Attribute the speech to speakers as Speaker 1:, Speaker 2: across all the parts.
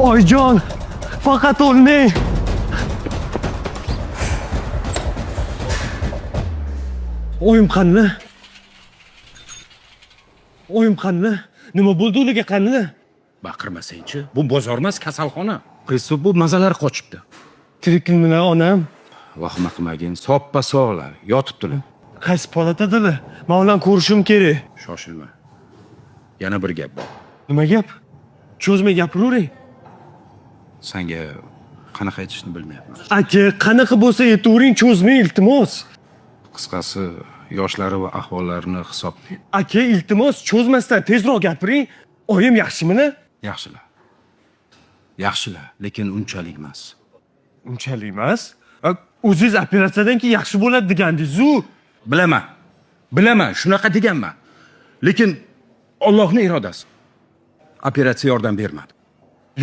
Speaker 1: Oyijon, faqat o'lmang. Oyim qani? Oyim qani? Nima bo'ldi ularga qani?
Speaker 2: Baqirmasangchi, bu bozor emas, kasalxona. Pristup bu mazalar qochibdi.
Speaker 1: Tirikmilar onam?
Speaker 2: Vahima qilmagin, soppa sog'lar, yotibdilar.
Speaker 1: Qaysi palatadalar? Men ularni ko'rishim kerak.
Speaker 2: Shoshilma. Yana bir gap bor.
Speaker 1: Nima gap? Cho'zmay gapiravering.
Speaker 2: Sanga qanaqa aytishni bilmayapman.
Speaker 1: Aka, qanaqa bo'lsa aytavering, cho'zmang, iltimos.
Speaker 2: Qisqasi, yoshlari va ahvollarini hisob
Speaker 1: Aka, iltimos, cho'zmasdan tezroq gapiring. Oyim yaxshimini?
Speaker 2: yaxshilar. Yaxshilar, lekin unchalik emas.
Speaker 1: Unchalik emas. O'zingiz operatsiyadan keyin yaxshi bo'ladi degandingiz-u.
Speaker 2: Bilaman. Bilaman, shunaqa deganman. Lekin Allohning irodasi. Operatsiya yordam bermadi.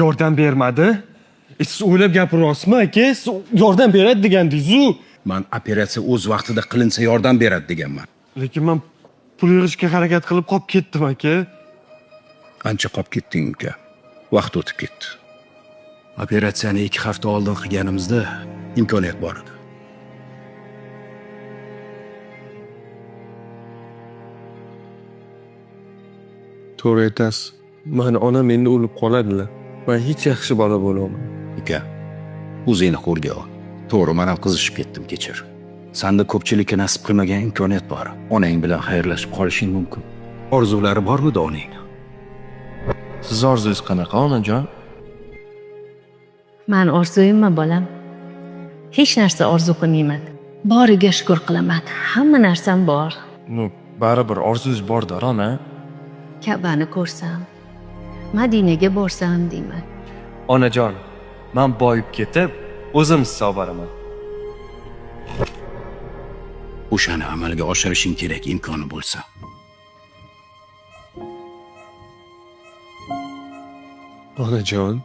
Speaker 1: Yordam bermadi. Siz o'ylab gapiryapsizmi, aka? Siz yordam beradi degandingiz-u.
Speaker 2: Man operatsiya o'z vaqtida qilinsa yordam beradi deganman.
Speaker 1: Lekin men pul yig'ishga harakat qilib qolib ketdim, aka.
Speaker 2: Ancha qolib ketding uka. Vaqt o'tib ketdi. Operatsiyani 2 hafta oldin qilganimizda imkoniyat bor edi.
Speaker 1: To'g'ri aytasiz. Mani onam endi o'lib qoladilar. Men hech yaxshi bola bo'lolmayman.
Speaker 2: Uka, o'zingni qo'lga ol. To'g'ri, men ham qizishib ketdim, kechir. Sanda ko'pchilikka nasib qilmagan imkoniyat bor. Onang bilan xayrlashib qolishing mumkin. Orzulari bormidi onang?
Speaker 3: Siz orzungiz qanaqa, onajon?
Speaker 4: Man orzuyimmi bolam? Hech narsa orzu qilmayman. Boriga shukur qilaman. Hamma narsam bor.
Speaker 3: Ну, baribir orzungiz bordir, ona.
Speaker 4: Ka'bani ko'rsam, Madinaga borsam deyman.
Speaker 3: Onajon, men boyib ketib, o'zim sizni olib boraman.
Speaker 2: O'shani amalga oshirishing kerak imkoni bo'lsa.
Speaker 1: Onajon,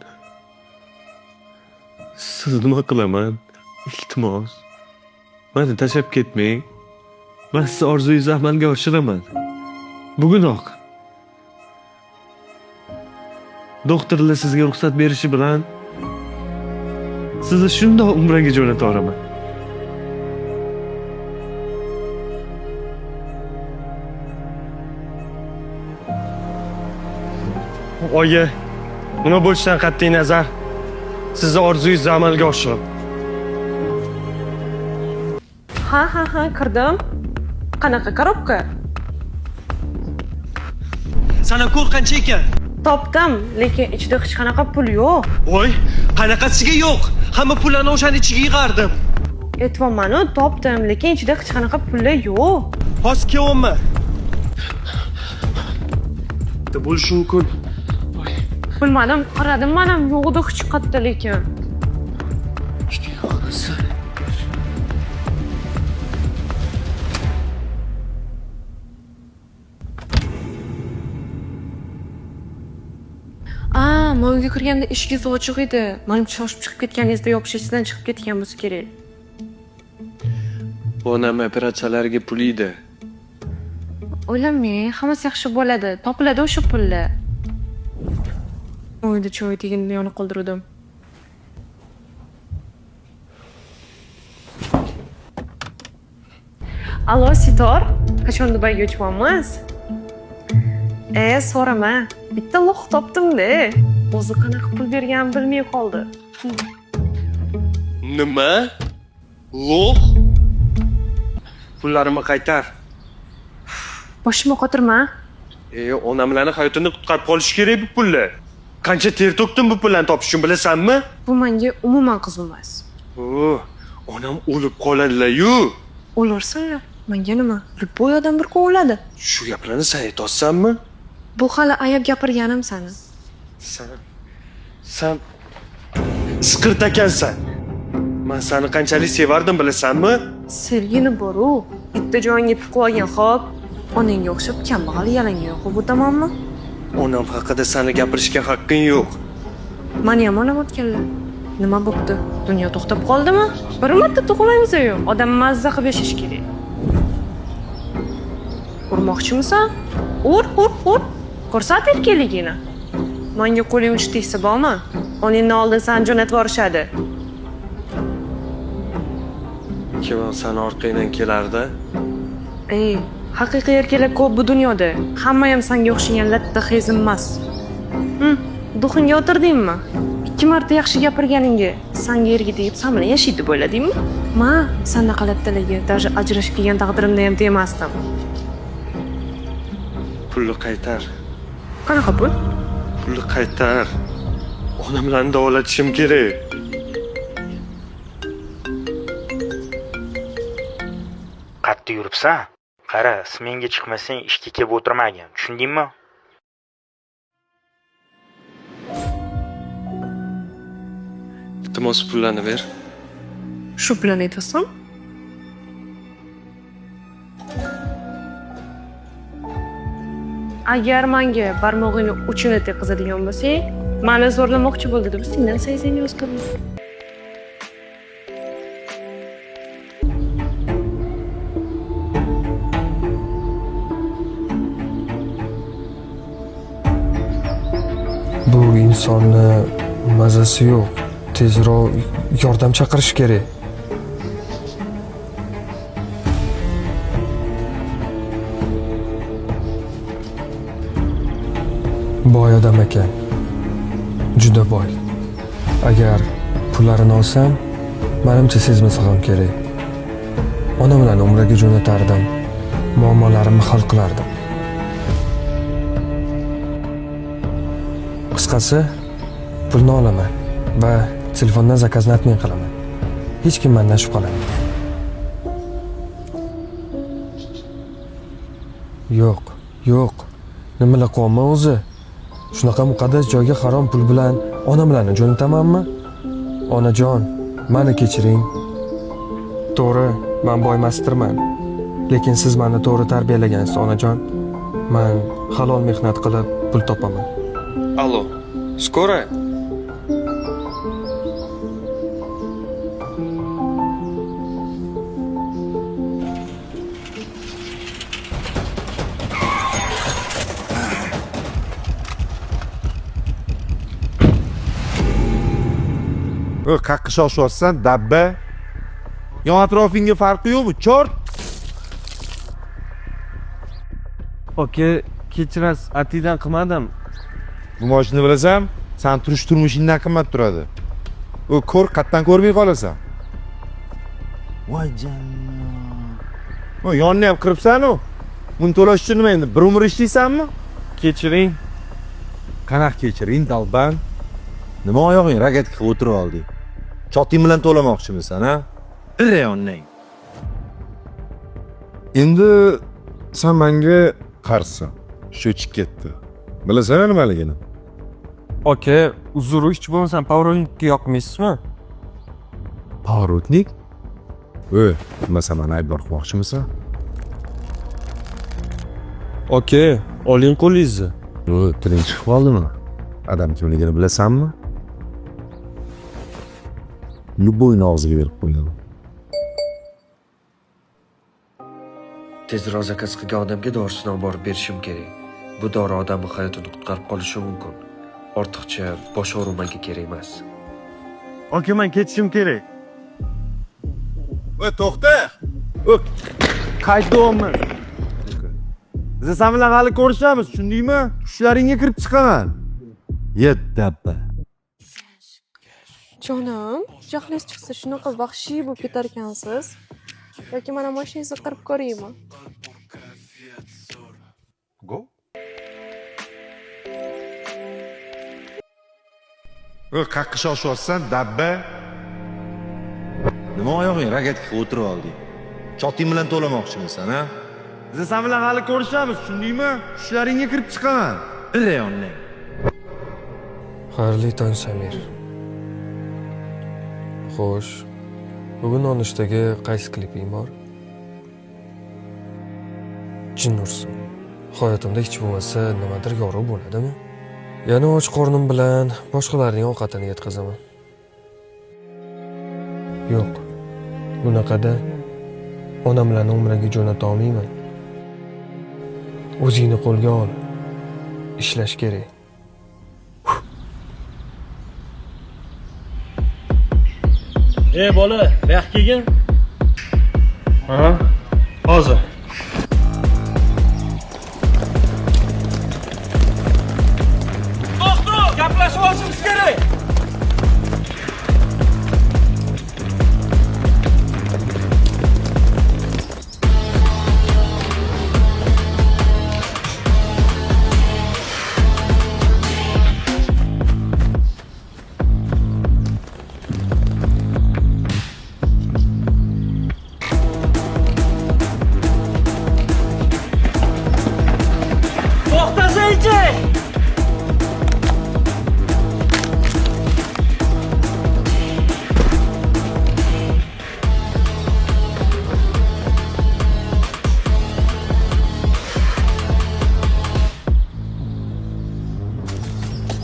Speaker 1: siz nima qilaman? Iltimos. Meni tashlab ketmang. Men siz orzungizni amalga oshiraman. Bugunoq. Doktorlar sizga ruxsat berishi bilan sizni shundoq umraga jo'nata olaman. Oyi, nima bo'lishidan qat'iy nazar, sizni orzungizni amalga oshiraman.
Speaker 5: Ha, ha, ha, kirdim. Qanaqa korobka?
Speaker 1: Sana ko'r qancha ekan?
Speaker 5: Topdim, lekin ichida hech qanaqa pul yo'q.
Speaker 1: Voy, qanaqasiga yo'q? Hamma pullarni o'shani ichiga yig'ardim.
Speaker 5: Aytyapman-u, topdim, lekin ichida hech qanaqa pullar yo'q.
Speaker 1: Hozir kelyapman. Bo'lishi mumkin.
Speaker 5: Bilmadim, qaradim man ham yo'q edi hech qayerda lekin. A, men uyga kirganda eshigingiz ochiq edi. Manimcha shoshib chiqib ketganingizda yopish esidan chiqib ketgan bo'lsa kerak.
Speaker 3: Bu onam operatsiyalarga pul edi.
Speaker 5: O'ylamang, hammasi yaxshi bo'ladi. Topiladi o'sha pullar. Uyda choy teginda yonib qoldirdim. Allo, Sitor, qachon Dubayga uchyapmiz? So'rama. Bitta lox topdim-da. O'zi qanaqa pul berganini bilmay qoldi.
Speaker 1: Nima? Lox? Pullarimni qaytar.
Speaker 5: Boshimni qotirma.
Speaker 1: Onamlarning hayotini qutqarib qolish kerak bu pullar. Qancha ter to'kdim bu pullarni topish uchun bilasanmi?
Speaker 5: Bu menga umuman qiziq emas.
Speaker 1: Onam o'lib qoladilar-yu.
Speaker 5: O'larsinlar. Menga nima? Любой odam bir kun o'ladi.
Speaker 1: Shu gaplarni sen aytyapsanmi?
Speaker 5: Bu hali ayab gapirganim sani.
Speaker 1: Sen isqirt ekansan. Men seni qanchalik sevardim bilasanmi?
Speaker 5: Sevgini boru. Bitta joyingga tiqib olgan, xo'p. Onangga o'xshab kambag'al yalangoyoq bo'lib o'tamanmi?
Speaker 1: Onam haqida seni gapirishga haqqing yo'q.
Speaker 5: Mani ham onam otganlar. Nima bo'pti? Dunyo to'xtab qoldimi? Bir marta tug'ilamiz-yu. Odam mazza qilib yashash kerak. Urmoqchimisan? Ur, ur, ur. Ko'rsat erkakligingni. Menga qo'ling uchi tegsa bormi? Onangdan oldin seni jo'natib yuborishadi.
Speaker 1: Kim sani orqangdan kelardi?
Speaker 5: Ey, haqiqiy erkaklar ko'p bu dunyoda. Hamma ham senga o'xshagan latta xezim emas. Duxingga o'tirdingmi? 2 marta yaxshi gapirganingga senga erga tegib sen bilan yashaydi deb o'yladingmi? Ma, sanaqa lattalarga даже ajrashib kelgan taqdirimda ham tegmasdim.
Speaker 1: Pulni qaytar.
Speaker 5: Qanaqa pul?
Speaker 1: Pulni qaytar. Onamlarni davolatishim kerak.
Speaker 6: Qatta yuribsan? Qara, smenga chiqmasang ishga kelib o'tirmagin. Tushundingmi?
Speaker 1: Iltimos pullarni ber.
Speaker 5: Shu bilan aytasan? Agar menga barmog'ingni uchini teqizadigan bo'lsang, meni zo'rlamoqchi bo'ldi deb sendan sayzingni o'zgarma.
Speaker 7: Bu insonni mazasi yo'q. Tezroq yordam chaqirish kerak. Boy odam ekan. Juda boy. Agar pullarini olsam, menimcha sezmasa ham kerak. Onam bilan umraga jo'natardim. Muammolarimni hal qilardim. Qisqasi, pulni olaman va telefondan zakazni atmay qilaman. Hech kim mendan shubhalanmaydi. Yo'q, yo'q. Nimalar qilyapman o'zi? Shunaqa muqaddas joyga harom pul bilan onam bilan jo'natamanmi? Onajon, meni kechiring. To'g'ri, men boy emasdirman. Lekin siz meni to'g'ri tarbiyalagansiz, onajon. Men halol mehnat qilib pul topaman.
Speaker 1: Allo, скорая?
Speaker 8: Qaqqa shoshyapsan, dabba. Yon atrofingga farqi yo'qmi? Chort.
Speaker 3: Aka, kechirasiz, atiydan qilmadim.
Speaker 8: Bu mashina bilasan, san turish turmushingdan qimmat turadi. U ko'r qatdan ko'rmay qolasan. Voy jannat. O yonni ham qiribsan-u. Buni to'lash uchun nima endi bir umr ishlaysanmi?
Speaker 3: Kechiring.
Speaker 8: Qanaqa kechiring, dalban? Nima oyog'ing rogatka qilib o'tirib olding? Choting bilan to'lamoqchimisan, ha? Yonning. Endi sen menga qarzsan. Shu chiqib ketdi. Bilasan nimaligini?
Speaker 3: Aka, uzr, hech bo'lmasam pavrotnikka yoqmaysizmi?
Speaker 8: Pavrotnik? Ey, nima sen meni aybdor qilmoqchimisan?
Speaker 1: Aka, oling qo'lingizni.
Speaker 8: Yo'q, tiling chiqib qoldimi? Adam kimligini bilasanmi? Любойni og'ziga berib qo'yadi.
Speaker 9: Tezroq zakaz qilgan odamga dorisini olib borib berishim kerak. Bu dori odamning hayotini qutqarib qolishi mumkin. Ortiqcha bosh og'riq menga kerak emas.
Speaker 1: Aka, men ketishim kerak.
Speaker 8: Ey, to'xta!
Speaker 1: Qaytyapman.
Speaker 8: Biz sen bilan hali ko'rishamiz, tushundingmi? Tushlaringga kirib chiqaman. Yet dabba.
Speaker 5: Jonim, jahlingiz chiqsa shunaqa vahshiy bo'lib ketar ekansiz. Yoki mana mashinangizni qirib ko'raymi?
Speaker 8: Go. Ey, qaqqa shoshyapsan, dabba. Nima oyog'ing rogatka qilib o'tirib olding? Choting bilan to'lamoqchimisan, ha? Biz sen bilan hali ko'rishamiz, tushundingmi? Tushlaringga kirib chiqaman. Yonning.
Speaker 7: Xayrli tong, Samir. Xo'sh, bugun nonushtaga qaysi kliping bor? Jin ursin. Hayotimda hech bo'lmasa nimadir yorug' bo'ladimi? Yana och qornim bilan boshqalarning ovqatini yetkazaman. Yo'q. Bunaqada onam bilan umraga jo'nata olmayman. O'zingni qo'lga ol. Ishlash kerak.
Speaker 10: Ey bola, bu yoqqa kelgin. Ha? Hozir. To'xta, gaplashib olishimiz kerak.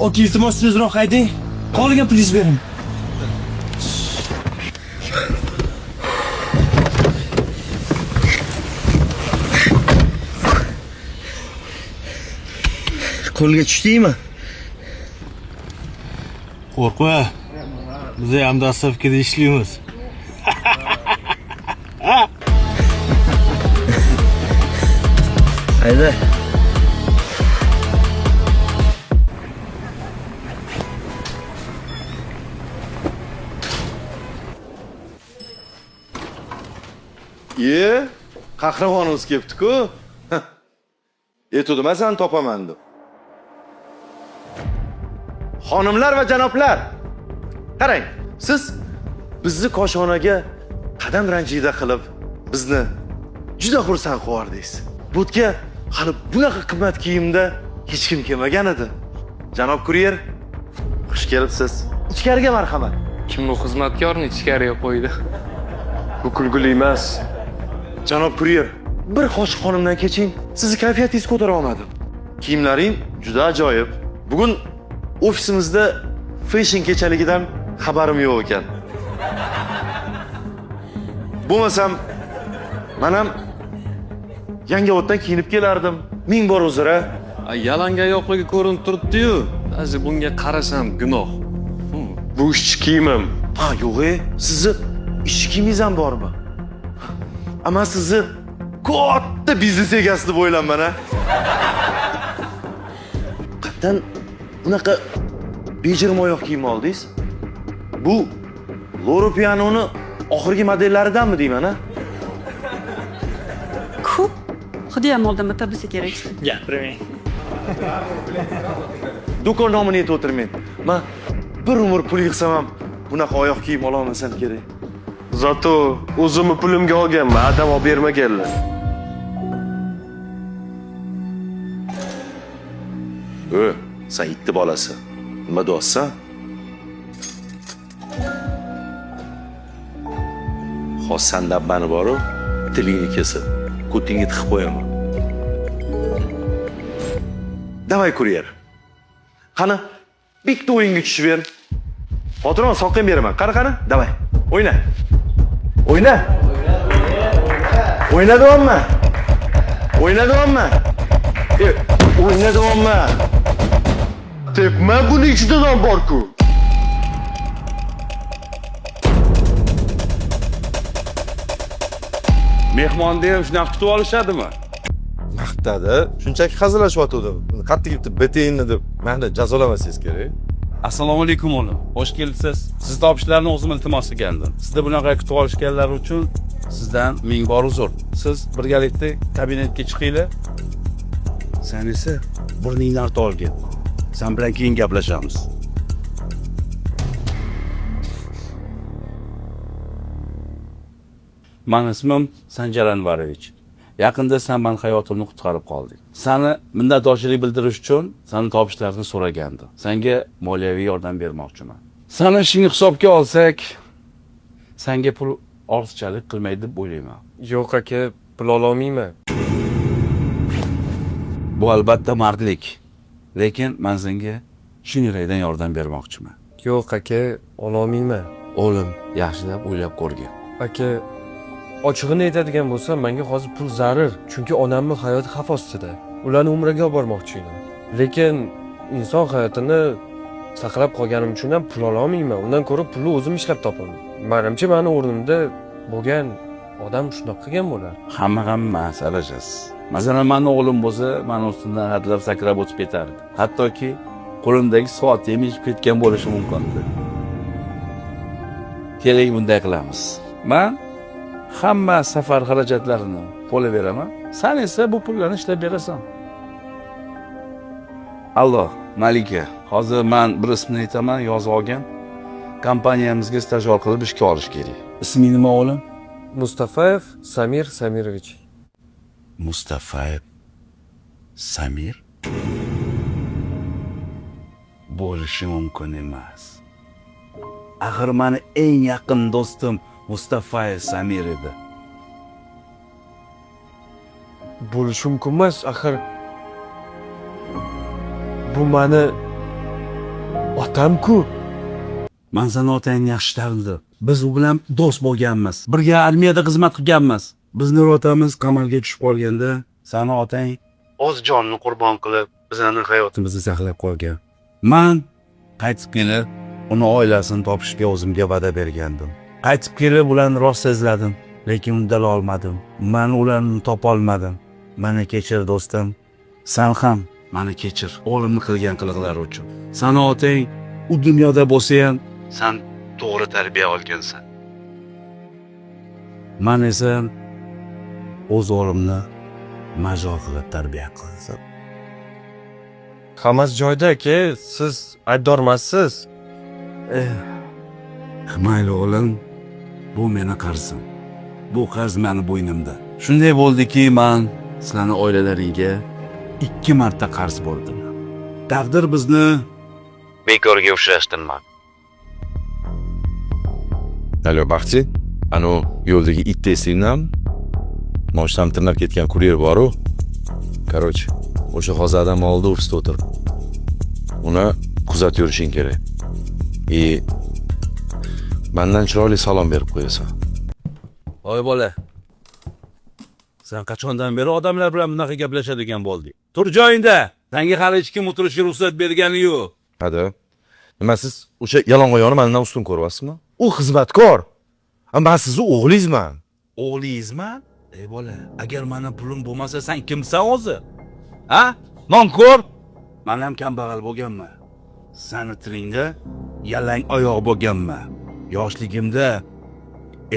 Speaker 10: Aka, iltimos tezroq haydang. Qolgan pulingizni bering. Qo'lga tushdingmi?
Speaker 11: Qo'rqma. Biz ham dastlabkida ishlaymiz.
Speaker 10: Hayda.
Speaker 8: Iye, qahramonimiz kelibdi-ku. Aytuvdim, seni topaman deb. Xonimlar va janoblar, qarang, siz bizni koshonaga qadam ranjida qilib, bizni juda xursand qilib. Bu yerga hali bunaqa qimmat kiyimda hech kim kelmagan edi. Janob kuryer, xush kelibsiz. Ichkariga marhamat.
Speaker 12: Kim bu xizmatkorni ichkariga qo'ydi?
Speaker 1: Bu kulgili emas.
Speaker 8: Janob kuryer, bir qoshiq xonimdan keching, sizni kayfiyatingizni ko'tara olmadim. Kiyimlaring juda ajoyib. Bugun ofisimizda fashion kechaligidan xabarim yo'q ekan. Bo'lmasam, men ham Yangioboddan kiyinib kelardim. Ming bor uzr.
Speaker 12: Yalanga yo'qligi ko'rinib turibdi-yu. Azi bunga qarasam gunoh.
Speaker 1: Bu ishchi kiyimim.
Speaker 8: Ha, yo'q-e, sizni ishchi kiyimingiz ham bormi? Ama sizni katta biznes egasi deb o'ylayman a. Qatdan bunaqa bejirim oyoq kiyim oldingiz? Bu Loro Piano'ni oxirgi modellaridanmi deyman a?
Speaker 13: Ko'p xudo ham oldinma topilsa kerak.
Speaker 10: Gapirmang.
Speaker 8: Do'kon nomini aytib o'tirmang. Men bir umr pul yig'sam ham bunaqa oyoq kiyim ola olmasam kerak.
Speaker 1: Zato o'zimni pulimga olganman, adam olib bermaganlar.
Speaker 8: Ö, sen itni bolasi. Nima deyapsan? Hozir sandan mani boru, tilingni kesib, ko'tingga tiqib qo'yaman. Davay kuryer. Qani, bitta o'yinga tushib ber. Xotiron soqin beraman. Qani, qani, davay. O'yna. O'yna. O'yna deyapman. O'yna deyapman. O'yna deyapman.
Speaker 1: Tepma, buni ichida non bor-ku.
Speaker 14: Mehmonni ham shunaqa kutib olishadimi?
Speaker 8: Maqtadi. Shunchaki hazillashyotgandim. Qattiq kelibdi BTNni deb meni jazolamasangiz kerak.
Speaker 14: Assalomu alaykum o'g'lim. Xush kelibsiz. Sizni topishlarni o'zim iltimos qilgandim. Sizni bunaqa kutib olishganlari uchun sizdan ming bor uzr. Siz birgalikda kabinetga chiqinglar. Sen esa burningni artib olgin. Sen bilan keyin gaplashamiz. Mani ismim Sanjar Anvarovich. Yaqinda sen meni hayotimni qutqarib qolding. Seni minnatdorchilik bildirish uchun seni topishlarini so'ragandim. Senga moliyaviy yordam bermoqchiman. Seni ishingni hisobga olsak, senga pul ortiqchalik qilmaydi deb o'ylayman.
Speaker 7: Yo'q aka, pul ololmayman.
Speaker 14: Bu albatta mardlik. Lekin men senga shu yurakdan yordam bermoqchiman.
Speaker 7: Yo'q aka, ololmayman.
Speaker 14: O'g'lim, yaxshilab o'ylab ko'rgin.
Speaker 7: Aka, ochig'ini aytadigan bo'lsam, menga hozir pul zarur, chunki onamning hayoti xavf ostida. Ularni umraga olib bormoqchi edim. Lekin inson hayotini Saqlab qolganim uchun ham pul ololmayman. Undan ko'ra pulni o'zim ishlab topaman. Manimcha, mani o'rnimda bo'lgan odam shundoq qilgan bo'lardi.
Speaker 14: Hamma ham emas, adashasiz. Masalan, mani o'g'lim bo'lsa, mani ustimdan hatlab sakrab o'tib ketardi. Hattoki qo'limdagi soatni ham yechib ketgan bo'lishi mumkin edi. Keling, bunday qilamiz. Man hamma safar xarajatlarini to'lab beraman. San esa bu pullarni ishlab berasan. Allo, Malika, hozir man bir ismini aytaman, yozib olgin. Kompaniyamizga stajyor qilib ishga olish kerak. Isming nima, o'g'lim?
Speaker 7: Mustafayev Samir Samirovich.
Speaker 14: Mustafayev Samir? Bo'lishi mumkin emas. Axir mani eng yaqin do'stim Mustafayev Samir edi.
Speaker 7: Bo'lishi mumkin emas, axir bu mani otam-ku.
Speaker 14: Man seni otangni yaxshi tanidim. Biz u bilan do'st bo'lganmiz. Birga armiyada xizmat qilganmiz. Bizni rotamiz qamalga tushib qolganda, seni otang o'z jonini qurbon qilib, bizning hayotimizni saqlab qolgan. Man qaytib kelib, uni oilasini topishga o'zimga va'da bergandim. Qaytib kelib ularni rost izladim, lekin uddala olmadim. Man ularni topa olmadim. Meni kechir, do'stim. San ham meni kechir, o'g'limni qilgan qiliqlari uchun. Sani otang u dunyoda bo'lsa ham, san to'g'ri tarbiya olgansan. Man esa o'z o'g'limni majbur qilib tarbiya qildim.
Speaker 7: Hammasi joyida, aka, siz aybdor emassiz.
Speaker 14: Mayli o'g'lim, bu meni qarzim. Bu qarz meni bo'ynimda. Shunday bo'ldiki, man sizlarning oilalaringga 2 marta qarz bo'ldim. Taqdir bizni bekorga uchrashtirmadi.
Speaker 8: Alo, Baxti, anu yo'ldagi itni esingdan moshinam tirnab ketgan kuryer bor-u. Короче, o'sha hozir adam oldida ofisda o'tirib. Uni kuzatib yurishing kerak. И mandan chiroyli salom berib qo'yasan.
Speaker 14: Oy bola. Sen qachondan beri odamlar bilan bunaqa gaplashadigan bo'lding? Tur joyingda. Senga hali hech kim o'tirishga ruxsat bergani yo'q.
Speaker 8: Hadi. Nima, siz o'sha yalang'oyoqni mendan ustun ko'ryapsizmi? U xizmatkor. Man sizni o'g'lingizman.
Speaker 14: O'g'lingizman? Ey bola, agar meni pulim bo'lmasa sen kimsan o'zi? Ha? Nonko'r? Men ham kambag'al bo'lganman. Seni tilingda yalang oyoq bo'lganman. Yoshligimda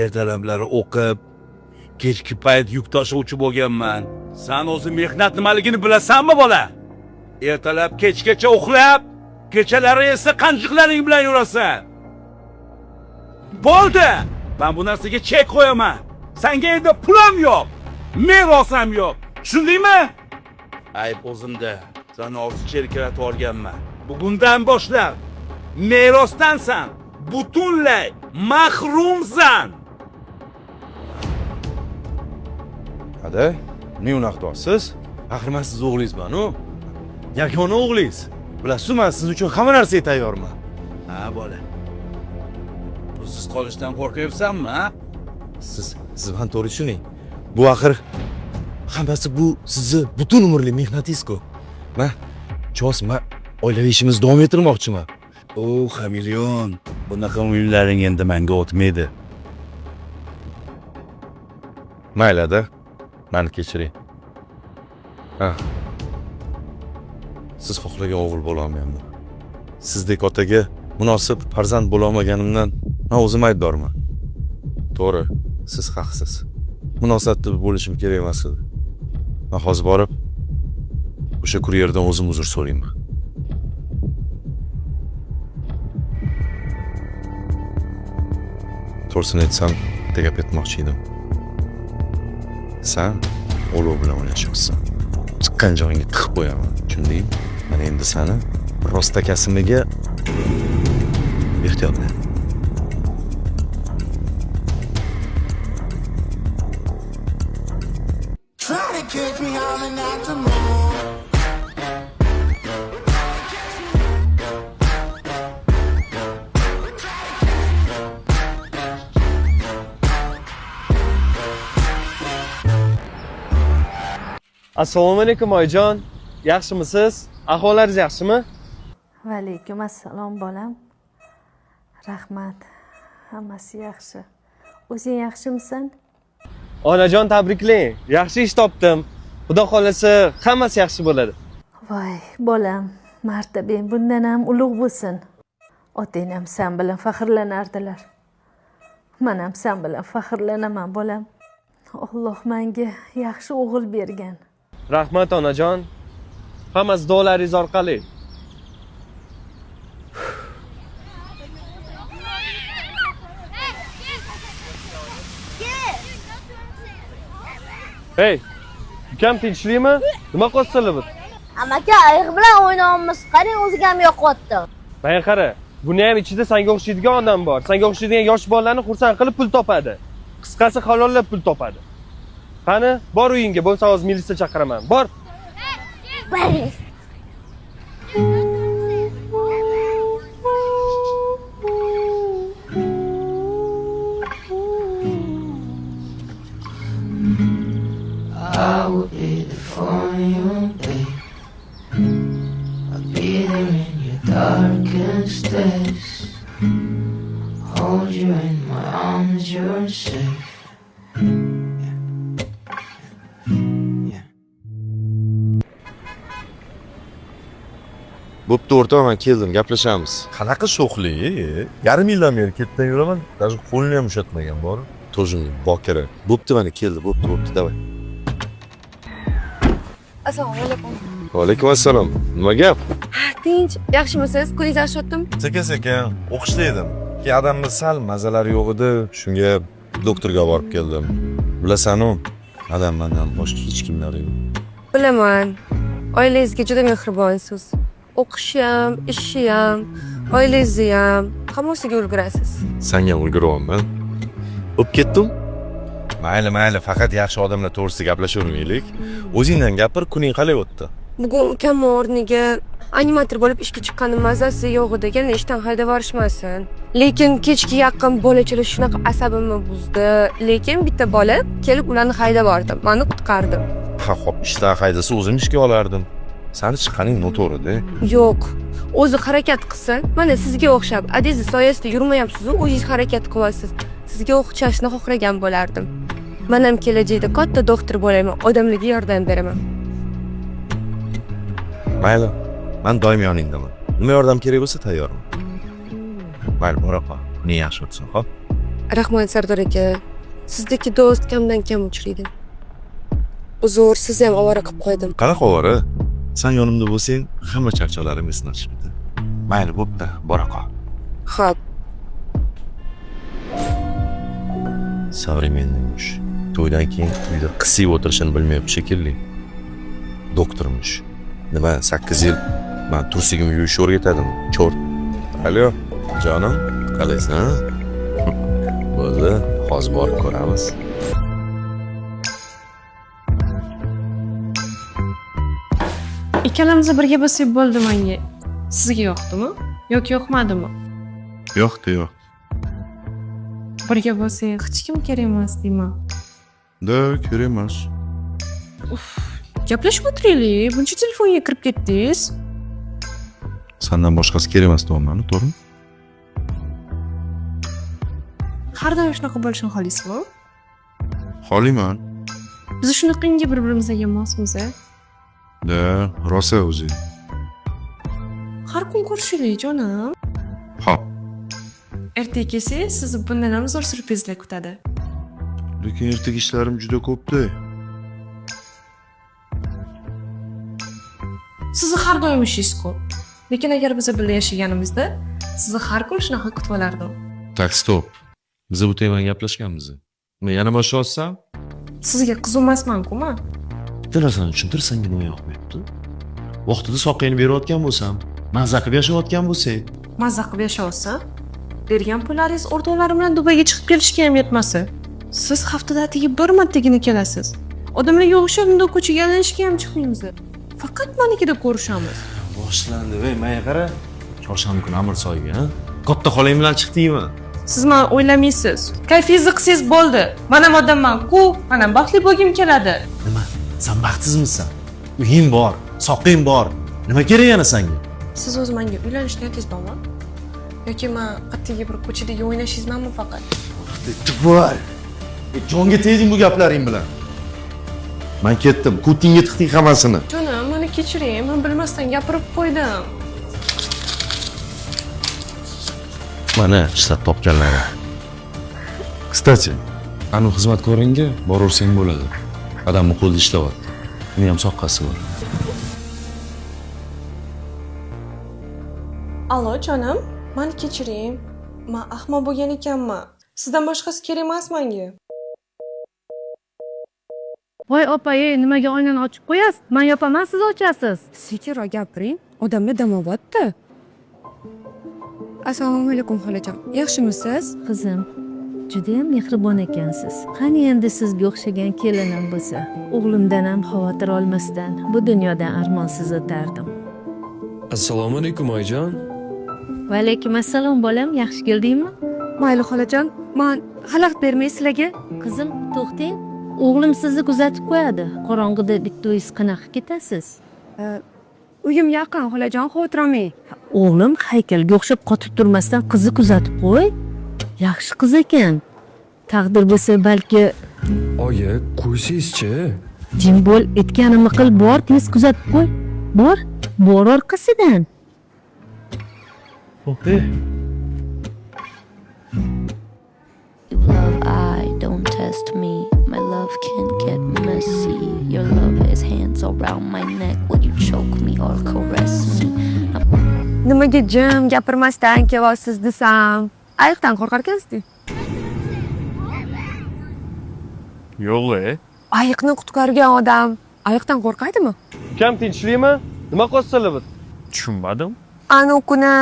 Speaker 14: ertalablari o'qib, kechki payt yuk tashuvchi bo'lganman. Sen o'zi mehnat nimaligini bilasanmi, bola? Ertalab kechgacha uxlab, kechalari esa qanjiqlaring bilan yurasan. Bo'ldi. Men bu narsaga chek qo'yaman. Senga endi pul ham yo'q, meros ham yo'q. Tushundingmi? Ayb o'zimda. Seni ortiqcha erkalatib olganman. Bugundan boshlab merosdansan, butunlay mahrumsan.
Speaker 8: Hadi, ne unaqa deyapsiz? Axir men sizni o'g'lingizman-u. Yagona o'g'lingiz. Bilasiz, men siz uchun hamma narsaga tayyorman.
Speaker 14: Ha, bola. Pulsiz qolishdan qo'rqyapsanmi, ha?
Speaker 8: Siz meni to'g'ri tushuning. Bu axir hammasi bu sizni butun umrlik mehnatingiz-ku. Men chos, men oilaviy ishimizni davom ettirmoqchiman.
Speaker 14: O, xameleon, bunaqa o'yinlaring endi menga o'tmaydi.
Speaker 8: Mayli-da. Meni kechiring. Ha. Siz xohlagan o'g'il bo'la olmayapman. Sizdek otaga munosib farzand bo'la olmaganimdan men o'zim aybdorman. To'g'ri, siz haqsiz. Munosabatda bo'lishim kerak emas edi. Men hozir borib o'sha kuryerdan o'zim uzr so'rayman. To'g'risini aytsam, bitta gap aytmoqchi edim. San olov bilan o'ynashyapsan. Chiqqan joyingga tiqib qo'yaman, tushundingmi? Mana endi seni rostakasimiga ehtiyot bo'l.
Speaker 7: Assalomu alaykum, oyijon. Yaxshimisiz? Ahvollaringiz yaxshimi?
Speaker 4: Va alaykum assalom bolam. Rahmat. Hammasi yaxshi. O'zing yaxshimisan?
Speaker 3: Onajon, tabriklang. Yaxshi ish topdim. Xudo xolasa hammasi yaxshi bo'ladi.
Speaker 4: Voy, bolam, martabang bundan ham ulug' bo'lsin. Otang ham san bilan faxrlanardilar. Men ham san bilan faxrlanaman, bolam. Alloh menga yaxshi o'g'il bergan.
Speaker 3: Rahmat onajon. Hammasi duolaringiz orqali. Hey, ukam tinchlikmi? Nima qilyapsizlar bu?
Speaker 15: Amaki, ayiq bilan o'ynayapmiz. Qarang, o'ziga ham yoqyapti.
Speaker 3: Menga qara, buni ham ichida senga o'xshaydigan odam bor. Senga o'xshaydigan yosh bolalarni xursand qilib pul topadi. Qisqasi halollab pul topadi. Qani, bor uyingga, bo'lmasa hozir militsiya chaqiraman. Bor.
Speaker 15: Boring.
Speaker 16: I will be there for you, babe. I'll be there in your darkest days. Hold you in my arms, you're safe.
Speaker 8: Bo'pti o'rtoq, men keldim, gaplashamiz.
Speaker 17: Qanaqa sho'xlik? Yarim yildan beri ketdan yuraman, даже qo'lini ham ushatmagan bor.
Speaker 8: Тоже bokira. Bo'pti, mana keldi, bo'pti, bo'pti, давай.
Speaker 5: Assalomu alaykum.
Speaker 8: Va alaykum assalom. Nima gap?
Speaker 5: Tinch, yaxshimisiz? Kuningiz yaxshi o'tdimi?
Speaker 17: Sekin-sekin o'qishda edim. Keyin adamni sal mazalari yo'q edi, shunga doktorga borib keldim.
Speaker 8: Bilasan-u, adam mendan boshqa hech kimlari yo'q.
Speaker 5: Bilaman. Oilangizga juda mehribonsiz. O'qishi ham, ishi ham, oilangizni ham, hammasiga ulgurasiz.
Speaker 8: Senga ham ulguryapman. O'p ketdim. Mayli, mayli, faqat yaxshi odamlar to'g'risida gaplashavermaylik. O'zingdan gapir, kuning qalay o'tdi?
Speaker 5: Bugun ukamni o'rniga animator bo'lib ishga chiqqanim mazasi yo'q edi, yana ishdan haydab yuborishmasin. Lekin kechki yaqin bolachalar shunaqa asabimni buzdi. Lekin bitta bola kelib ularni haydab yubordi, meni qutqardi.
Speaker 8: Ha, xo'p, ishdan haydasa o'zim ishga olardim. Sani chiqqaning noto'g'ri-da.
Speaker 5: Yo'q, o'zi harakat qilsin. Mana sizga o'xshab, adingizni soyasida yurmayapsiz-u, o'zingiz harakat qilyapsiz. Sizga o'xshashni xohlagan bo'lardim. Men ham kelajakda katta doktor bo'laman, odamlarga yordam beraman.
Speaker 8: Mayli, men doim yoningdaman. Nima yordam kerak bo'lsa tayyorman. Mayli, bora qol. Kuning yaxshi o'tsin, xo'p?
Speaker 5: Rahmat Sardor aka. Sizdagi do'st kamdan kam uchraydi. Uzr, sizni ham ovora qilib qo'ydim.
Speaker 8: Qanaqa ovora? Sen yonimda bo'lsang, hamma charchoqlarim esdan chiqadi. Mayli, bo'pti, bora qol.
Speaker 5: Xo'p.
Speaker 8: Современный mush. To'ydan keyin uyda qisib o'tirishini bilmayapti shekilli. Doktormish. Nima, 8 yil men tursigimni yuvishni o'rgatadim. Cho'rt. Alo, jonim, qalaysan? Bo'ldi, hozir borib ko'ramiz.
Speaker 5: Ikkalamiz birga bo'lsak bo'ldi menga. Sizga yoqdimi yoki yoqmadimi?
Speaker 8: Yo'qdi, yo'q.
Speaker 5: Birga bo'lsak hech kim kerak emas deyman.
Speaker 8: Da, kerak emas.
Speaker 5: Uf, gaplashib o'tiraylik. Buncha telefonga kirib ketdingiz.
Speaker 8: Sandan boshqasi kerak emas deyapman, to'g'rimi?
Speaker 5: Har doim shunaqa bo'lishini xohlaysizmi?
Speaker 8: Xohlayman.
Speaker 5: Biz shunaqangi bir-birimizga mosmiz, a?
Speaker 8: Da, rosa o'zi.
Speaker 5: Har kun ko'rishaylik, jonim.
Speaker 8: Xo'p.
Speaker 5: Ertaga kelsangiz, sizni bundan ham zo'r syurprizlar kutadi.
Speaker 8: Lekin ertaga ishlarim juda ko'p-da.
Speaker 5: Sizni har doim ishingiz ko'p. Lekin agar biz birga yashaganimizda, sizni har kun shunaqa kutib olardim.
Speaker 8: Tak, stop. Biz bu temani gaplashganmiz. Men yana boshlayapsam?
Speaker 5: Sizga qiziq emasman-ku men.
Speaker 8: Bitta narsani tushuntir, senga nima yoqmayapti? Vaqtida soqqangni berayotgan bo'lsam, mazza qilib yashayotgan bo'lsak,
Speaker 5: Mazza qilib yashayapsan? Bergan pullaringiz o'rtoqlarim bilan Dubayga chiqib kelishga ham yetmasa. Siz haftada atigi bir martagina kelasiz. Odamlarga o'xshab bunday ko'chaga aylanishga ham chiqmaymiz. Faqat manikida ko'rishamiz.
Speaker 8: Boshlandi, ey, menga qara. Chorshanba kuni Amirsoyga, ha? Katta xolang bilan chiqdingmi?
Speaker 5: Siz meni o'ylamaysiz. Kayfingizni qilsangiz bo'ldi. Men ham odamman-ku, men ham baxtli bo'lgim keladi.
Speaker 8: Nima? Sen baxtsizmisan? Uying bor, soqing bor. Nima kerak yana senga?
Speaker 5: Siz o'zi menga uylanish niyatingiz bormi? Yoki men qat'iy bir ko'chadagi o'ynashingizmanmi faqat?
Speaker 8: Тварь! Jonga tegding bu gaplaring bilan. Men ketdim, ko'tingga tiqding hammasini.
Speaker 5: Jonim, meni kechiring, men bilmasdan gapirib qo'ydim.
Speaker 8: Mana ishlab topganlari. Kстати, anu xizmatkoringga boraversang bo'ladi. Odamni qo'lida ishlayapti. Uni ham soqqasi bor.
Speaker 5: Allo, jonim, meni kechiring. Men ahmoq bo'lgan ekanman. Sizdan boshqasi kerak emas menga.
Speaker 18: Voy opa, ey, nimaga oynani ochib qo'yasiz? Men yopaman, siz ochasiz.
Speaker 19: Sekinroq gapiring, odamlar dam olyapti. Assalomu alaykum xolajon. Yaxshimisiz?
Speaker 4: Qizim, judayam mehribon ekansiz. Qani endi sizga o'xshagan kelinim bo'lsa, o'g'limdan ham xavotir olmasdan bu dunyodan armonsiz o'tardim.
Speaker 7: Assalomu alaykum oyijon.
Speaker 4: Va alaykum assalom bolam, yaxshi keldingmi?
Speaker 19: Mayli xolajon, men xalaqit bermay sizlarga.
Speaker 4: Qizim, to'xtang. O'g'lim sizni kuzatib qo'yadi. Qorong'ida bitta o'zingiz qanaqa ketasiz?
Speaker 19: Uyim yaqin xolajon, xavotir olmang.
Speaker 4: O'g'lim haykalga o'xshab qotib turmasdan qizni kuzatib qo'y. Yaxshi qiz ekan. Taqdir bo'lsa balki.
Speaker 7: Oyi, qo'ysangizchi.
Speaker 4: Jim bo'l, aytganimni qil, bor, tez kuzatib qo'y. Bor, bor orqasidan.
Speaker 10: To'xta.
Speaker 16: You love I, don't test me. My love can get messy. Your love is hands around my neck. Will you choke me or caress me?
Speaker 19: Nimaga jim gapirmasdan kelyapsiz desam, ayiqdan qo'rqarkansiz-ku.
Speaker 1: Yo'q, e.
Speaker 19: Ayiqni qutqargan odam ayiqdan qo'rqaydimi?
Speaker 3: Ukam tinchlikmi? Nima qilyapsizlar bu?
Speaker 1: Tushunmadim.
Speaker 19: Anu kuni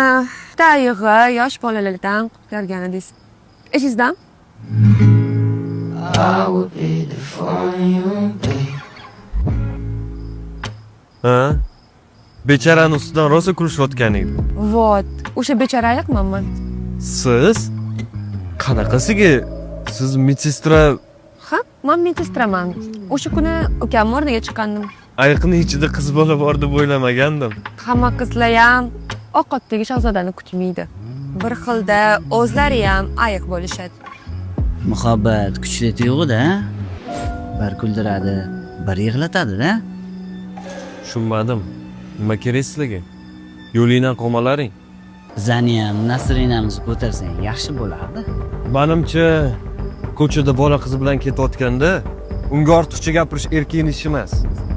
Speaker 19: ayiqni yosh bolalardan qutqargan edingiz. Esingizdan?
Speaker 16: I would be there for you, babe.
Speaker 1: Ha? Becharani ustidan rosa kulishayotgan edi.
Speaker 19: Вот, o'sha bechara ayiqmanman men.
Speaker 1: Siz qanaqasiga? Siz medsestra?
Speaker 19: Ha, men medsestraman. O'sha kuni ukam o'rniga chiqqandim.
Speaker 1: Ayiqni ichida qiz bola bor deb o'ylamagandim.
Speaker 19: Hamma qizlar ham oq otdagi shahzodani kutmaydi. Bir xilda o'zlari ham ayiq bo'lishadi.
Speaker 20: Muhabbat kuchli tuyg'u-da. Bir kuldiradi, bir yig'latadi-da.
Speaker 1: Tushunmadim. Nima kerak sizlarga? Yo'lingdan qolmalaring.
Speaker 20: Bizani ham nasrinamizni ko'tarsang yaxshi bo'lardi.
Speaker 1: Menimcha, ko'chada bola qizi bilan ketayotganda unga ortiqcha gapirish erkakning ishi emas.